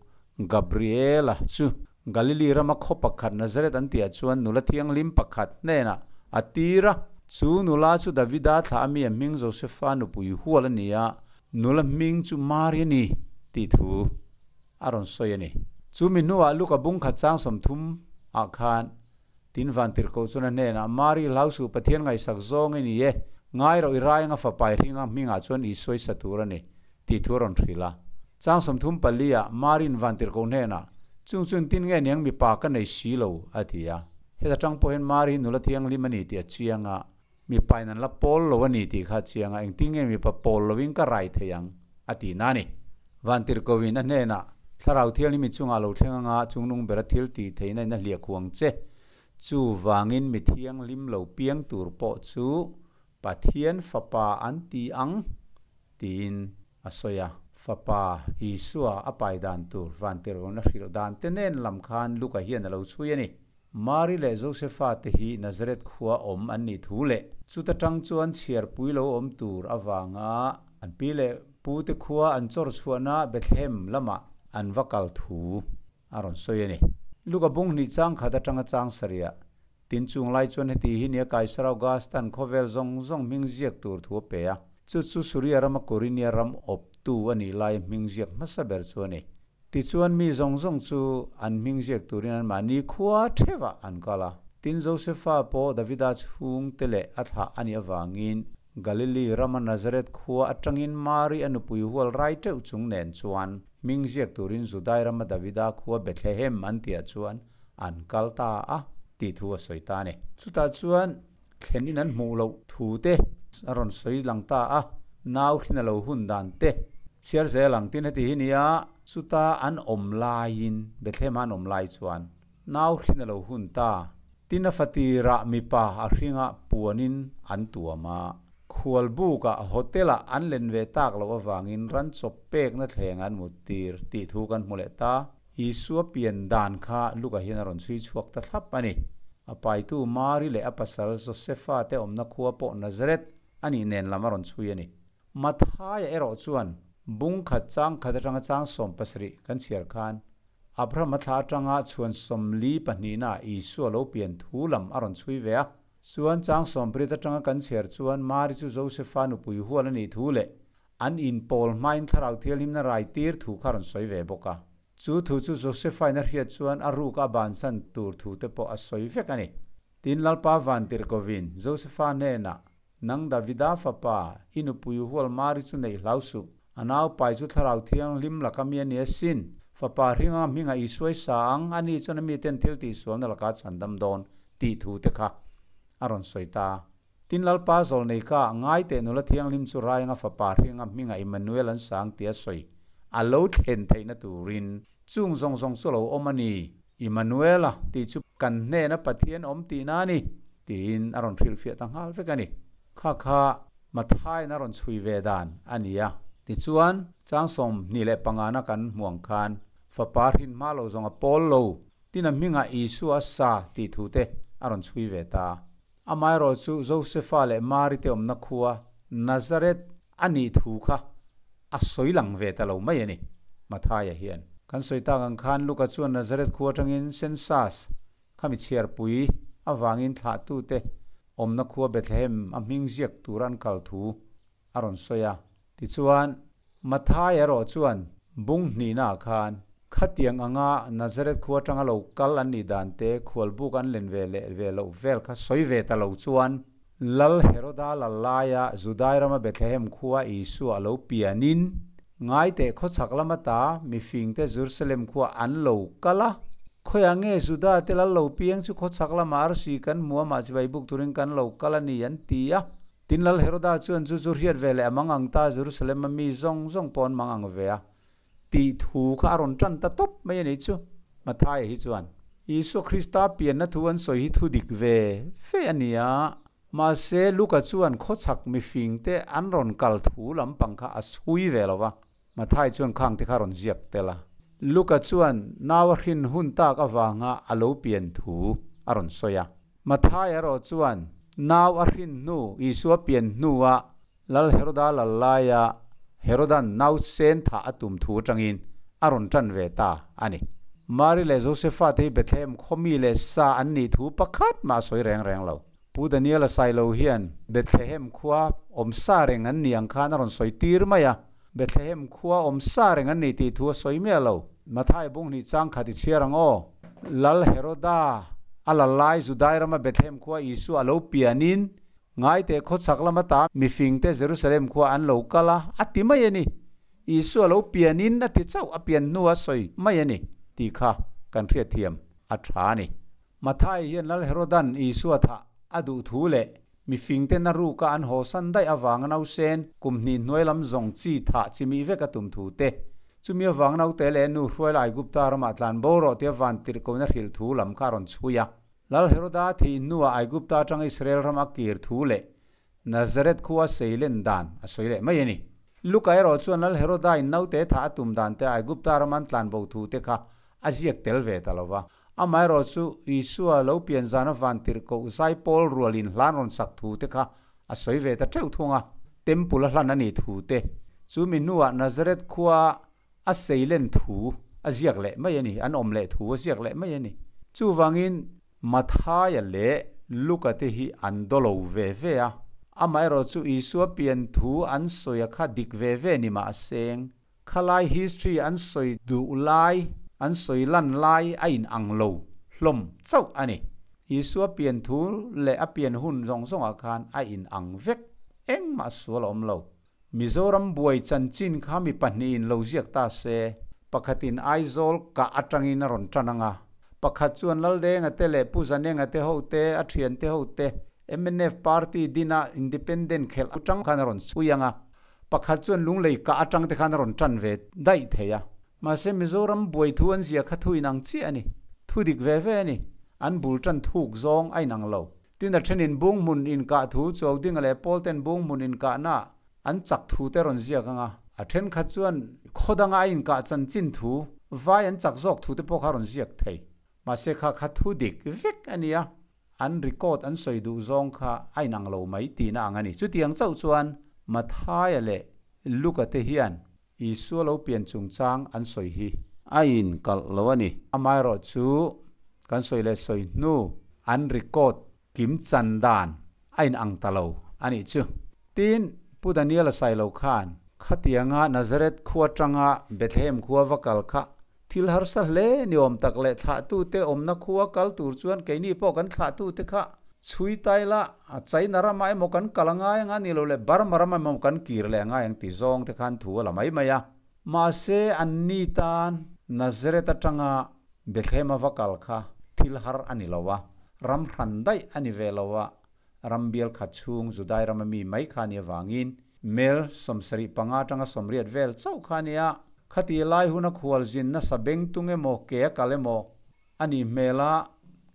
Gabriela chu Galili rama khaw pakhat Nazareth an tihah chuan nula thianghlim pakhat hnenah a tir a. Chu nula chu Davida thlah ami a hming Josefa nupui hual a ni a, nula hming chu Mari a ni tih thu a rawn sawi a ni. Chu mi hnuah Luka bung khat chang 30 ah khan tin vantirhkoh chuan a hnenah, Mari hlau suh Pathian ngaihsak zawng i ni e, ngai rawh i rai anga fapai hringa hmingah chuan Isua i sa tur a ni tih thu a rawn hrilh a. Chang 34 ah Marin vantirhkoh hnenah, Chung chu engtin nge niang mipa ka nei si lo, a ti a. Heta tang pawh hian Mari hi nula thianghlim a ni tih a chiang a, mipa in an la pawl lo a ni tih kha a chiang a, engtin nge mipa pawl loin ka rai thei ang, a ti na a ni. Vantirhkoh in a hnenah, Thlarau Thianghlim i chungah lo thleng anga chungnung bera thil tih theihna in a hliah khuang che. Chuvangin mi thianghlim lo piang tur pawh chu Pathian Fapa an ti ang, tiin a sawi a. Fapa Isua a pai dan tur vantirhawna hrilh dan te nen lam khan Luka hian a lo chhui a ni. Mari leh Josefa te hi Nazareth khua awm an nih thu leh chuta tang chuan chhiarpui lo awm tur avanga an pi leh pu te khua an chawr chhuahna Bethlehem lamah an va kal thu a rawn sawi a ni. Luka bung hnih chang khat atanga chang sarihah tin chung lai chuan heti hi nia Kaisar Augustan khawvel zawng zawng hming ziak tur thu a pe a, chu chu Suria rama Kurinia ram awptu a nih lai hming ziak hmasa ber chu a ni. Tichuan mi zawng zawng chu an hming ziak turin anmahni khua theuhah an kal a. Tin Josefa pawh Davida chhungte leh a thlah a nih avangin Galili rama Nazareth khua atangin Mari a nupui hual rai teuh chung nen chuan hming ziak turin Judai rama Davida khua Bethlehem an tihah chuan an kal ta a tih thu a sawi ta a ni. Chutah chuan thlen in an hmuh loh thu te a rawn sawi lang ta a, nau hrin a lo hun dan te chhiar zel ang tin heti hi nia, chuta an awm laiin Bethlehem ah an awm lai chuan nau hrin a lo hun ta, tin a fatirah mipa a hringa puanin an tuam a, khualbukah hotel ah an len ve tak loh avangin ran chawp pekna thleng an mut tir tih thu kan hmu leh ta. Isua pian dan kha Luka hian a rawn chhui chhuak ta thlap a ni. A paitu Mari leh a pasal Josefa te awmna khua pawh Nazareth a nih nen lam a rawn chhui a ni. Mathaia erawh chuan bung khat chang khat atanga chang 17 kan chhiar khan Abraham-a thla atanga chhuan 42 ah Isua lo pian thu lam a rawn chhui ve a. Chuan chang 18 atanga kan chhiar chuan Mari chu Josefa nupui hual a nih thu leh An inpawl hmain Thlarau Thianghlimna rai tir thu kha rawn sawi ve bawk a. Chu thu chu Josephine a hriat chuan a ruk a bansan tur thu te pawh a sawi vek a ni. Tin Lalpa Vantirhkovin Josepha hnenah, Nang Davida fapa, i nupui hual Mari chu neih hlau suh. A nau pai chu Thlarau Thianghlim laka mi a ni asin. Fapa hringa hmingah i suai sa ang, ani chuan a miten thil tihsualna laka chhandam dawn, tih thu te kha a rawn sawi ta. Tin Lalpa zawlnei ka ngai teh nula thianghlim chu Rainga fapa hringa hminga Immanuel an sang tia sawi a lo thlen theihna turin chung zawng zawng chu lo awm a ni. Immanuela tih chu kan hnena Pathian awm tihna a ni tiin a rawn hrilhfiah ta nghal vek a ni. Kha kha Matthai'n a rawn chhui ve dan a ni a. Tichuan, chang 25 na kan hmu ang khan, Fapa hrin hma lo zawng a pawl lo, tin a hmingah Isua a sa tih thu te a rawn chhui ve ta. Amaherawhchu Josefa leh Mari te awmna khua Nazareth a nih thu kha a sawi lang ve ta lo mai a ni, Mathaia hian. Kan sawi tak ang khan Luka chuan Nazareth khua atangin census Khami chhiarpui avangin thlahtute awmna khua Bethlehem a hming ziak tur an kal thu a rawn sawi a. Tichuan, Matthai erawh chuan bung hnihnaah khan khatiang anga Nazareth khua atanga lo kal an nih dan te, khualbuk an len ve leh ve loh vel kha sawi ve ta lo chuan Lal Heroda lal laia Judai rama Bethlehem khua Isua a lo pianin Ngaiteh khawchhak lam ata mifingte Jerusalem khua an lo kal a. Khawiah nge Juda te lal lo piang chu khawchhak lamah arsi kan hmu a, mahse Baibuk turin kan lo kal a ni an ti a. Tin Lal Heroda chuan chu chu hriat ve leh a mang ang ta, Jerusalem a mi zawng zawng pawh an mang ang ve a tih thu kha a rawn tan ta tawp mai a ni chu. Mathaia hi chuan Isua Krista pianna thu an sawi hi thu dik ve ve a ni a. Mahse, Luka chuan khawchhak mifingte an rawn kal thu lampang kha a chhui ve lo va, Mathai chuan khangte kha rawn ziak tel a. Luka chuan nau a hrin hun tak avanga a lo pian thu a rawn sawi a. Mathai erawh chuan nau a hrin hnu, Isua pian hnua Lal Heroda lal laia Herodan nau sen thah a tum thu atangin a rawn tan ve ta a ni. Mari leh Josefa te hi Bethlehem khawmi leh sa an nih thu pakhat mah a sawi reng reng lo. Pu Daniel-a Sailo hian Bethlehem khua awm sa reng an nih ang khan a rawn sawi tir mai a, Bethlehem khua awm sa reng an nih tih thu a sawi miah lo. Mathai bung hnih chang khat i chhiar ang aw. Lal Heroda a la lai Judai rama Bethlehem khua Isua a lo pianin ngaiteh khawchhak lama ta mifingte Jerusalem khua an lo kal a, a ti mai a ni. Isua lo pianin a ti chauh a pian hnu a sawi mai a ni tih kha kan hriatthiam a tha a ni. Mathai hian Lal Herodan Isua thah a duh thu leh mifingte na ruka an hawsan daih avanga nausen kum hnih hnuai lam zawng chi thah chi mih vek a tum thu te, chumi avang naute leh nu hruaila Aigupta ramah tlan bo rawh tia van tirhkohna hrilh thu lam kha a rawn chhui a. Lal Heroda thih hnuah Aigupta atanga Israel ram a kir thu leh Nazareth khua seilen dan a sawi leh mai a ni. Luka erawh chuan Lal Heroda in naute thah a tum dan te Aigupta ram an tlan bo thu te kha a ziak tel ve ta lo va. Amaherawh chu Isua lo pian zana van tirhkoh zai pawl rualin hlan rawn sak thu te kha a sawi ve ta teuh thung a, Temple a hlan a nih thu te chu mi hnuah Nazareth khua a seilen thu a ziak leh mai a ni, an awm leh thu a ziak leh mai a ni. Chuvangin Mathaia leh Luka te hi an daw lo ve ve a, amaherawh chu Isua pian thu an sawi a kha dik ve ve ni mahseng, Khalai history an sawi duh lai, an sawi lan lai a in ang lo hlawm chauh a ni. Isua pian thu leh a pian hun zawng zawngah khan a in ang vek, engmah sual a awm lo. Mizoram buai chanchin kha mi pahnihin lo ziak ta se, pakhatin Aizawl kah atangin a rawn tan ang a, pakhat chuan Laldenga te leh Pu Zanenga te ho te, a thiante ho te, mnf party dina independent khelh atang khan a rawn chhui ang a, Pakhat chuan lunglei kah atang te khan a rawn tan ve daih thei a. Mahse Mizoram buai thu an zia kha thu inang chiah a ni. Thu dik ve ve a ni. An bul tan thuk zawng a inang lo. Tin a thenin bung hmun inkah thu Chuau Dinga leh Paul ten bung hmun inkahna an chak thu te rawn ziak ang a. A thenkhat chuan khaw danga a inkah chanchin thu vai an chak zawk thu te pawh kha a rawn ziak thei. Mahse kha kha thu dik vek a ni a. An record an sawi duh zawng kha a inang lo mai tihna ang a ni. Chutiang chauh chuan Mathaia leh Luka te hian Isua lo pian chungchang an sawi hi a inkalh lo a ni. Amaherawhchu kan sawi leh sawi hnu an record kim chan dan a inang ta lo a nih chu. Tin, Pu Daniel-a Sailo khan khatianga Nazareth khua atanga Bethlehem khua va kal kha Thil harsa hle ni awm tak leh thlahtute awmna khua kal tur chuan keini pawh kan thlahtute kha chhui tai la, a China ramah emaw kan kal a ngai ang a ni lo leh Burma ramah emaw kan kir leh a ngai ang ti zawng te khan thu a la mai mai a. Mahse anni tan Nazareth atanga Bethlehem a va kal kha thil har a ni lo a, ram hran daih a ni ve lo a, ram bial khat chhung Judai rama mi mai kha a nih avangin mel 75 atanga 80 vel chauh kha a ni a. Khati lai huna khual zin nasa beng tung emaw ke a kal emaw a nih hmel a,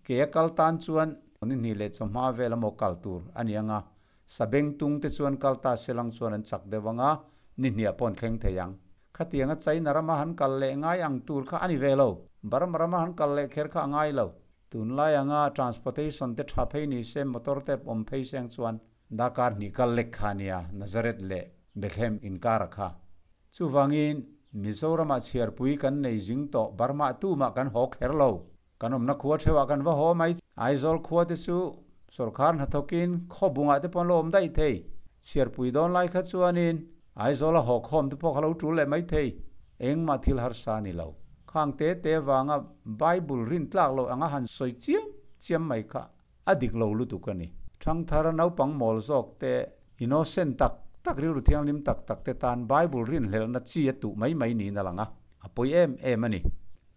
ke a kal tan chuan ni hnih leh chawhma vel emaw kal tur a ni ang a, Sabengtung te chuan kal ta se lang chuan an chak deuh ang a, ni hniah pawh an thleng thei ang. Khatianga China rama han kal leh ngai ang tur kha a ni ve lo. Burma rama han kal leh kher kha a ngai lo. Tunlai anga transportation te tha phei ni se, motor te awm phei seng chuan Dakar hnih kal lek kha a nia, Nazareth leh Bethlehem inkara kha. Chuvangin, Mizoramah chhiarpui kan nei zing tawh, Burma tumah kan haw kher lo. Kan awmna khua theuhah kan va haw mai. Aizawl khua te chu sawrkhar hnathawkin khaw bungah te pawh an lo awm daih thei. Chhiarpui dawn lai kha chuanin Aizawla haw khawm te pawh kha lo tul leh mai thei. Engmah thil harsa a ni lo. Khang te te avanga Bible rin tlak loh anga han sawi chiam chiam mai kha a dik lo lutuk a ni. Thangthar naupang mawl zawk te, innocent tak tak, rilru thianghlim tak tak te tan Bible rinhlelhna chi a tuh mai mai niin a lang a, a pawi em em a ni.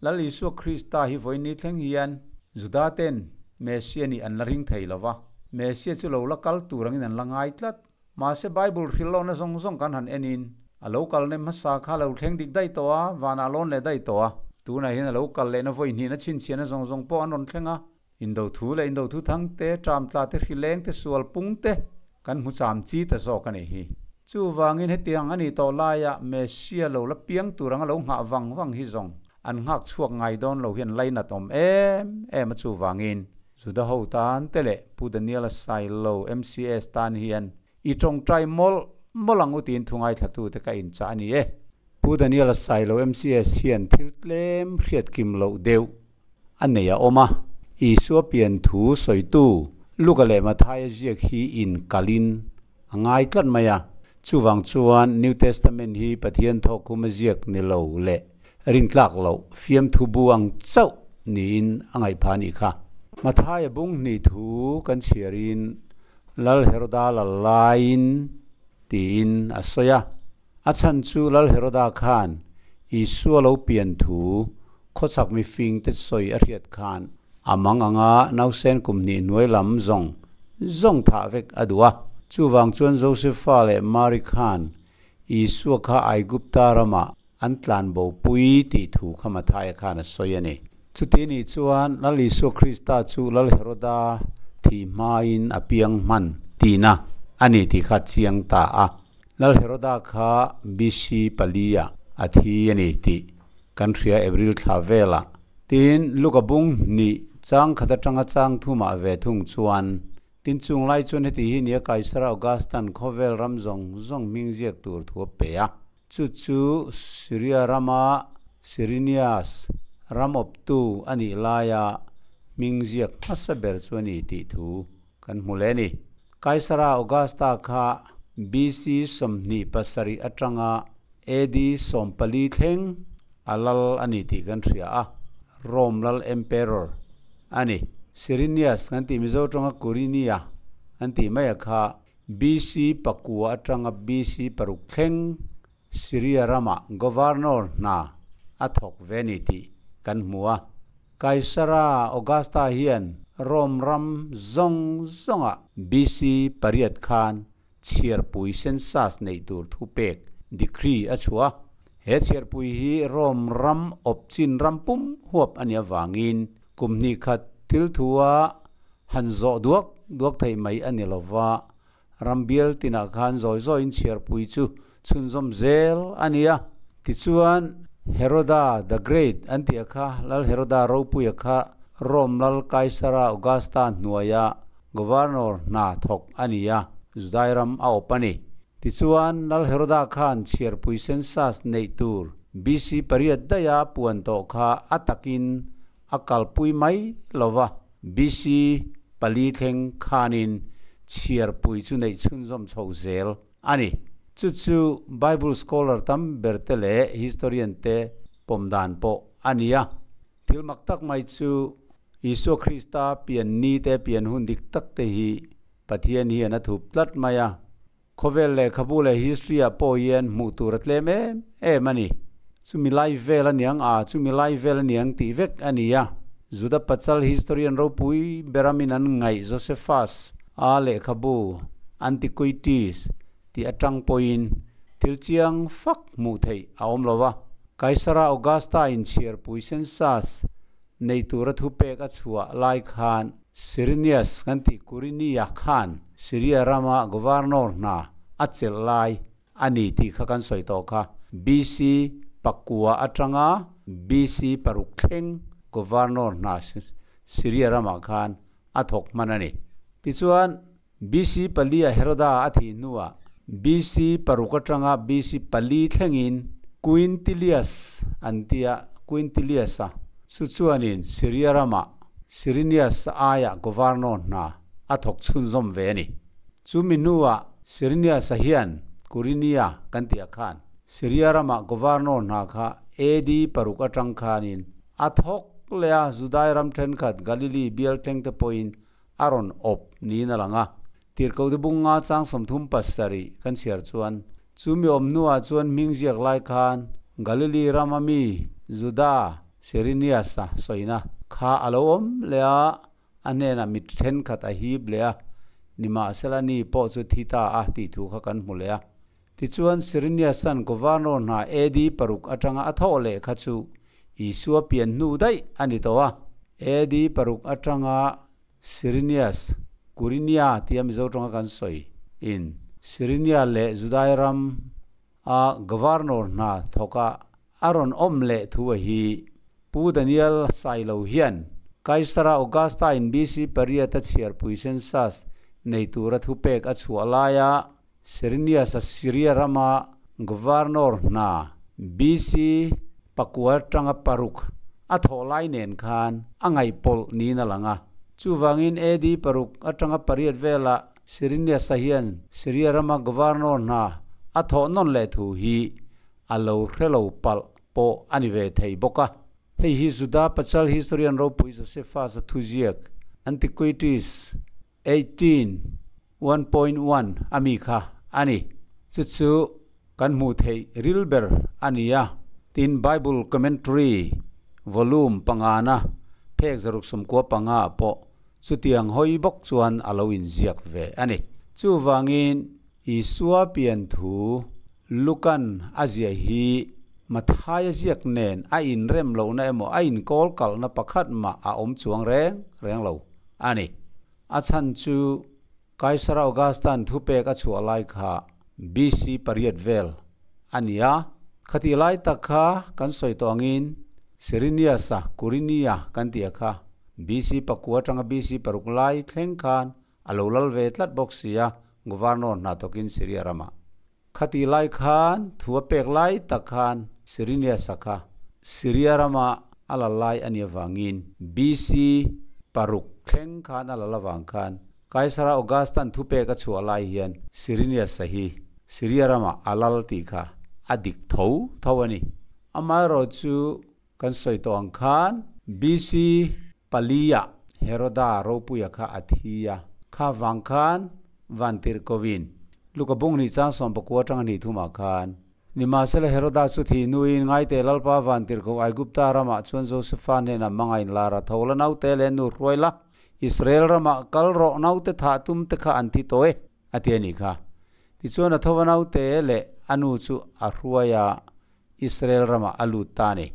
Lal Isua Krista hi vawiin thleng hian Juda ten Messia nih an la ring thei lo va, Messia chu lo la kal tur angin an la ngai tlat. Mahse Bible hrilh lohna zawng zawng kan han enin a lo kal nem hmasa kha lo thleng dik daih tawh a, vanah lawn leh daih tawh a. Tunah hian a lo kal lehna vawi hnihna chhinchhiahna zawng zawng pawh an rawn thleng a. Indo thu leh indo thu thang te, tram tla te, hri leng te, sual pung te kan hmu cham chi ta zawk a nih hi. Chuvangin hetiang a nih tawh laiah Messia lo la piang tur anga lo nghah vang vang hi zawng an nghak chhuak ngai dawn lo hian lainat awm em em a chuvangin Juda ho tan te leh Pu Daniela Sailo MCS tan hian i tawngtai mawlh mawlh ang u tiin thu ngaithla te ka inchah a ni e. Pu Daniela Sailo MCS hian thil tlem hriat kim loh deuh a nei a awm a. Isua pian thu sawitu Luka leh Mathaia ziak hi inkalin a ngai tlat mai a. Chuvang chuan New Testament hi Pathian thawkkhuma ziak ni lo leh rintlak loh fiamthu bu ang chauh niin a ngaih phah a nih kha. Mathaia bung hnih thu kan chhiarin Lal Heroda lal laiin tiin a sawi a. A chhan chu Lal Heroda khan Isua lo pian thu khawchhak mifingte sawi a hriat khan a mang anga nausen kum hnih hnuai lam zawng zawng thah vek a duh a. Chuvang chuan Josefa leh Mari khan Isua kha Aigupta ramah an tlanbo pui tih thu kha Mathaia khan a sawi a ni. Chuti nih chuan Lal Isua Krista chu Lal Heroda thih hmain a piang hman tihna a ni tih kha chiang ta a. Lal Heroda kha BC palia a thi a ni tih kan hria April thla velah. Tin, Luka bung hnih chang khat atanga chang thumah ve thung chuan tin chung lai chuan heti hi nia Kaisara Augustan khawvel ram zawng zawng hming ziak tur thu a pe a. Chu chu Syria rama Cyrenius ram awptu a nih laia hming ziak hmasa ber chu a ni tih thu Kan hmu leh a ni. Kaisara Augusta kha BC 27 atanga AD 14 thleng a lal a ni tih kan hria a, Rome lal Emperor a ni. Cyrenius kan tih Mizo tawnga Kurinia an tih mai a kha BC pakua atanga BC paruk thleng Syria ramah Governor hna a thawk ve a ni tih kan hmu a. Kaisara Augusta hian Rome ram zawng zawngah BC pariat khan chhiarpui census neih tur thupek, decree, a chhuah a. He chhiarpui hi Rome ram awp chin ram pum huap a nih avangin kum hnih khat thil thua han zawh duak duak theih mai a ni lova, Ram bial tinah khan zawi zawiin chhiarpui chu chhunzawm zel a ni a. Tichuan, Heroda the Great an tih a kha, Lal Heroda ropuia kha Rome Lal Kaisara Augusta hnuaia Governor hna thawk a ni a, Judai ram a awp a ni. Tichuan, Lal Heroda khan chhiarpui census neih tur BC pariat daiha puan tawh kha a takin a kalpui mai lo va, BC pali thleng khanin chhiarpui chu neih chhunzawm chho zel a ni. Chu chu Bible scholar tam ber te leh historian te pawm dan pawh a ni a. Thil mak tak mai chu Isua Krista pian ni te pian hun dik tak te hi Pathian hian a thup tlat mai a. Khawvel lehkhabu leh history ah pawh hian hmuh tur a tlem em em a ni. Chumi lai vel a niang a, chumi lai vel a niang tih vek a ni a. Juda Pachal historian ropui beramin an ngaih Josephus a lehkhabu Antiquities tih atang pawhin thil chiang fak hmuh theih a awm lo va. Kaisara Augusta inchhiarpui census nei tura thupek a chhuah lai khan Cyrenius kan tih Kurinia khan. Syria rama governor hna a chelh lai a ni tih kha kan sawi tawh kha. BC pakua atanga BC paruk thleng governor hna Syria ramah khan a thawk hman a ni. Tichuan, BC palia Heroda a thih hnuah BC paruk atanga BC pali thlengin Quintilius an tia, Quintilius-a chu chuanin Syria ramah Cyrenius aiah governor hna a thawk chhunzawm ve a ni. Chumi hnuah Cyrenius-a hian Kurinia kan tih ah khan Syria ramah governor hna kha AD paruk atang khanin a thawk leh a, Judai ram thenkhat Galili bial thleng te pawhin a rawn awp niin a lang a. Tirhkohte bunga chang 37 kan chhiar chuan, Chumi awm hnuah chuan hming ziak lai khan Galili rama mi Juda Cyrenius-a sawina kha a lo awm leh a, a hnenah mi thenkhat a hip leh a, nimahsela ni pawh chu thi ta a tih thu kha kan hmu leh a. Tichuan Cyrenius-a'n Governor hna AD paruk atanga a thawh leh kha chu Isua pian hnu daih a ni tawh a. AD paruk atanga Cyrenius, Kurinia tia Mizo tawnga kan sawi, in Cyrenia leh Judai ram a Governor hna thawka a rawn awm leh thu a hi. Pu Daniel Sailo hian Kaisara Augusta in BC pariat a chhiarpui census nei tura thupek a chhuah laia Cyrenius-a Syria rama governor hna BC pakua atanga paruk a thawh lai nen khan a ngaihpawlh niin a lang a. Chuvangin AD paruk atanga pariat velah Cyrenius-a hian Syria rama governor hna a thawh nawn leh thu hi a lo hre lo palh pawh a ni ve thei bawk a. Hei hi Juda pachal historian ropui Josephus-a thuziak Antiquities 18, 1.1 a mi kha a ni. Chu chu kan hmuh theih ril ber a ni a. Tin, Bible Commentary Volume pangana phek zaruk 95 ah pawh chutiang hawi bawk chuan a lo inziak ve a ni. Chuvangin Isua pian thu Lukan a ziah hi Mathaia ziak nen a inrem lohna emaw a inkawl kalhna pakhat mah a awm chuang reng reng lo a ni. A chhan chu Kaisara Augustan thupek a chhuah lai kha BC pariat vel a ni a. Khatih lai tak kha kan sawi tawh angin Cyrenius-a Kurinia kan tih a kha BC pakua atanga BC paruk lai thleng khan a lo lal ve tlat bawk si a, Governor hna tawkin Syria ramah. Khatih lai khan thu a pek lai tak khan Cyrenius-a kha Syria rama a lal lai a nih avangin BC paruk thleng khan a lal avang khan Kaisara Augustan thupek a chhuah lai hian Cyrenius-a hi Syria ramah a lal tih kha a dik tho tho a ni. Amaherawhchu Kan sawi tawh ang khan BC pali-ah Heroda ropuia kha a thi a, kha vang khan Vantirhkovin Luka bung hnih chang 19 atanga hnih thumah khan Nimahsela Heroda chu thih hnuin ngaite Lalpa Vantirhko Aigupta ramah chuan Josefa hnenah hmangain lar a tho la naute leh nu hruai la, Israel ramah kal rawh naute thah tum te kha an thi tawh e a ti a nih kha. Tichuan a thova naute leh a nu chu a hruai a, Israel ramah a lut ta a ni.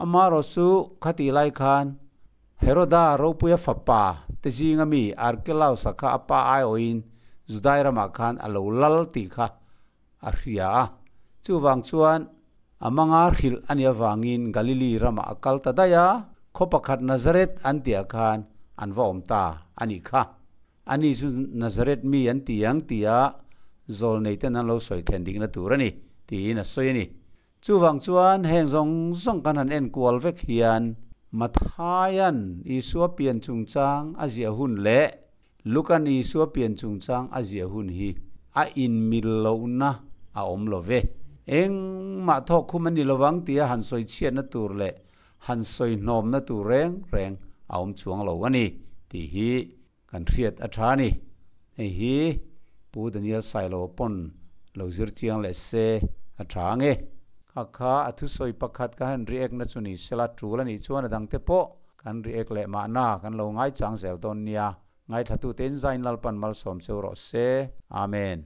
Amaherawh chu khatih lai khan Heroda ropuia fapa te zinga mi Archelaus-a kha a pa aiawhin Judai ramah khan a lo lal tih kha a hria a. Chuvang chuan a manga hrilh a nih avangin Galili ramah a kal ta daih a, khaw pakhat Nazareth an tihah khan an va awm ta a nih kha. Ani chu Nazareth mi an ti ang tia zawlneiten an lo sawi thlen dikna tur a ni, tiin a sawi a ni. Chuvang chuan heng zawng zawng kan han enkual vek hian Mathaia'n Isua pian chungchang a ziah hun leh Luka'n Isua pian chungchang a ziah hun hi a inmil lohna a awm lo ve. Engmah thawk khum a ni lovang tia han sawi chhiatna tur leh han sawi hnawmna tur reng reng a awm chuang lo a ni tih hi kan hriat a tha a ni. Hei hi Pu Daniel Sailo pawn lo zir chiang leh se a tha ang e. Kha kha a thusawi pakhat kan han react na chu ni sela tul a nih chuan a dangte pawh kan react leh mahna kan lo ngaichang zel dawn nia. Ngaithlatute in Zain Lalpan malsawm cheu rawh se. Amen.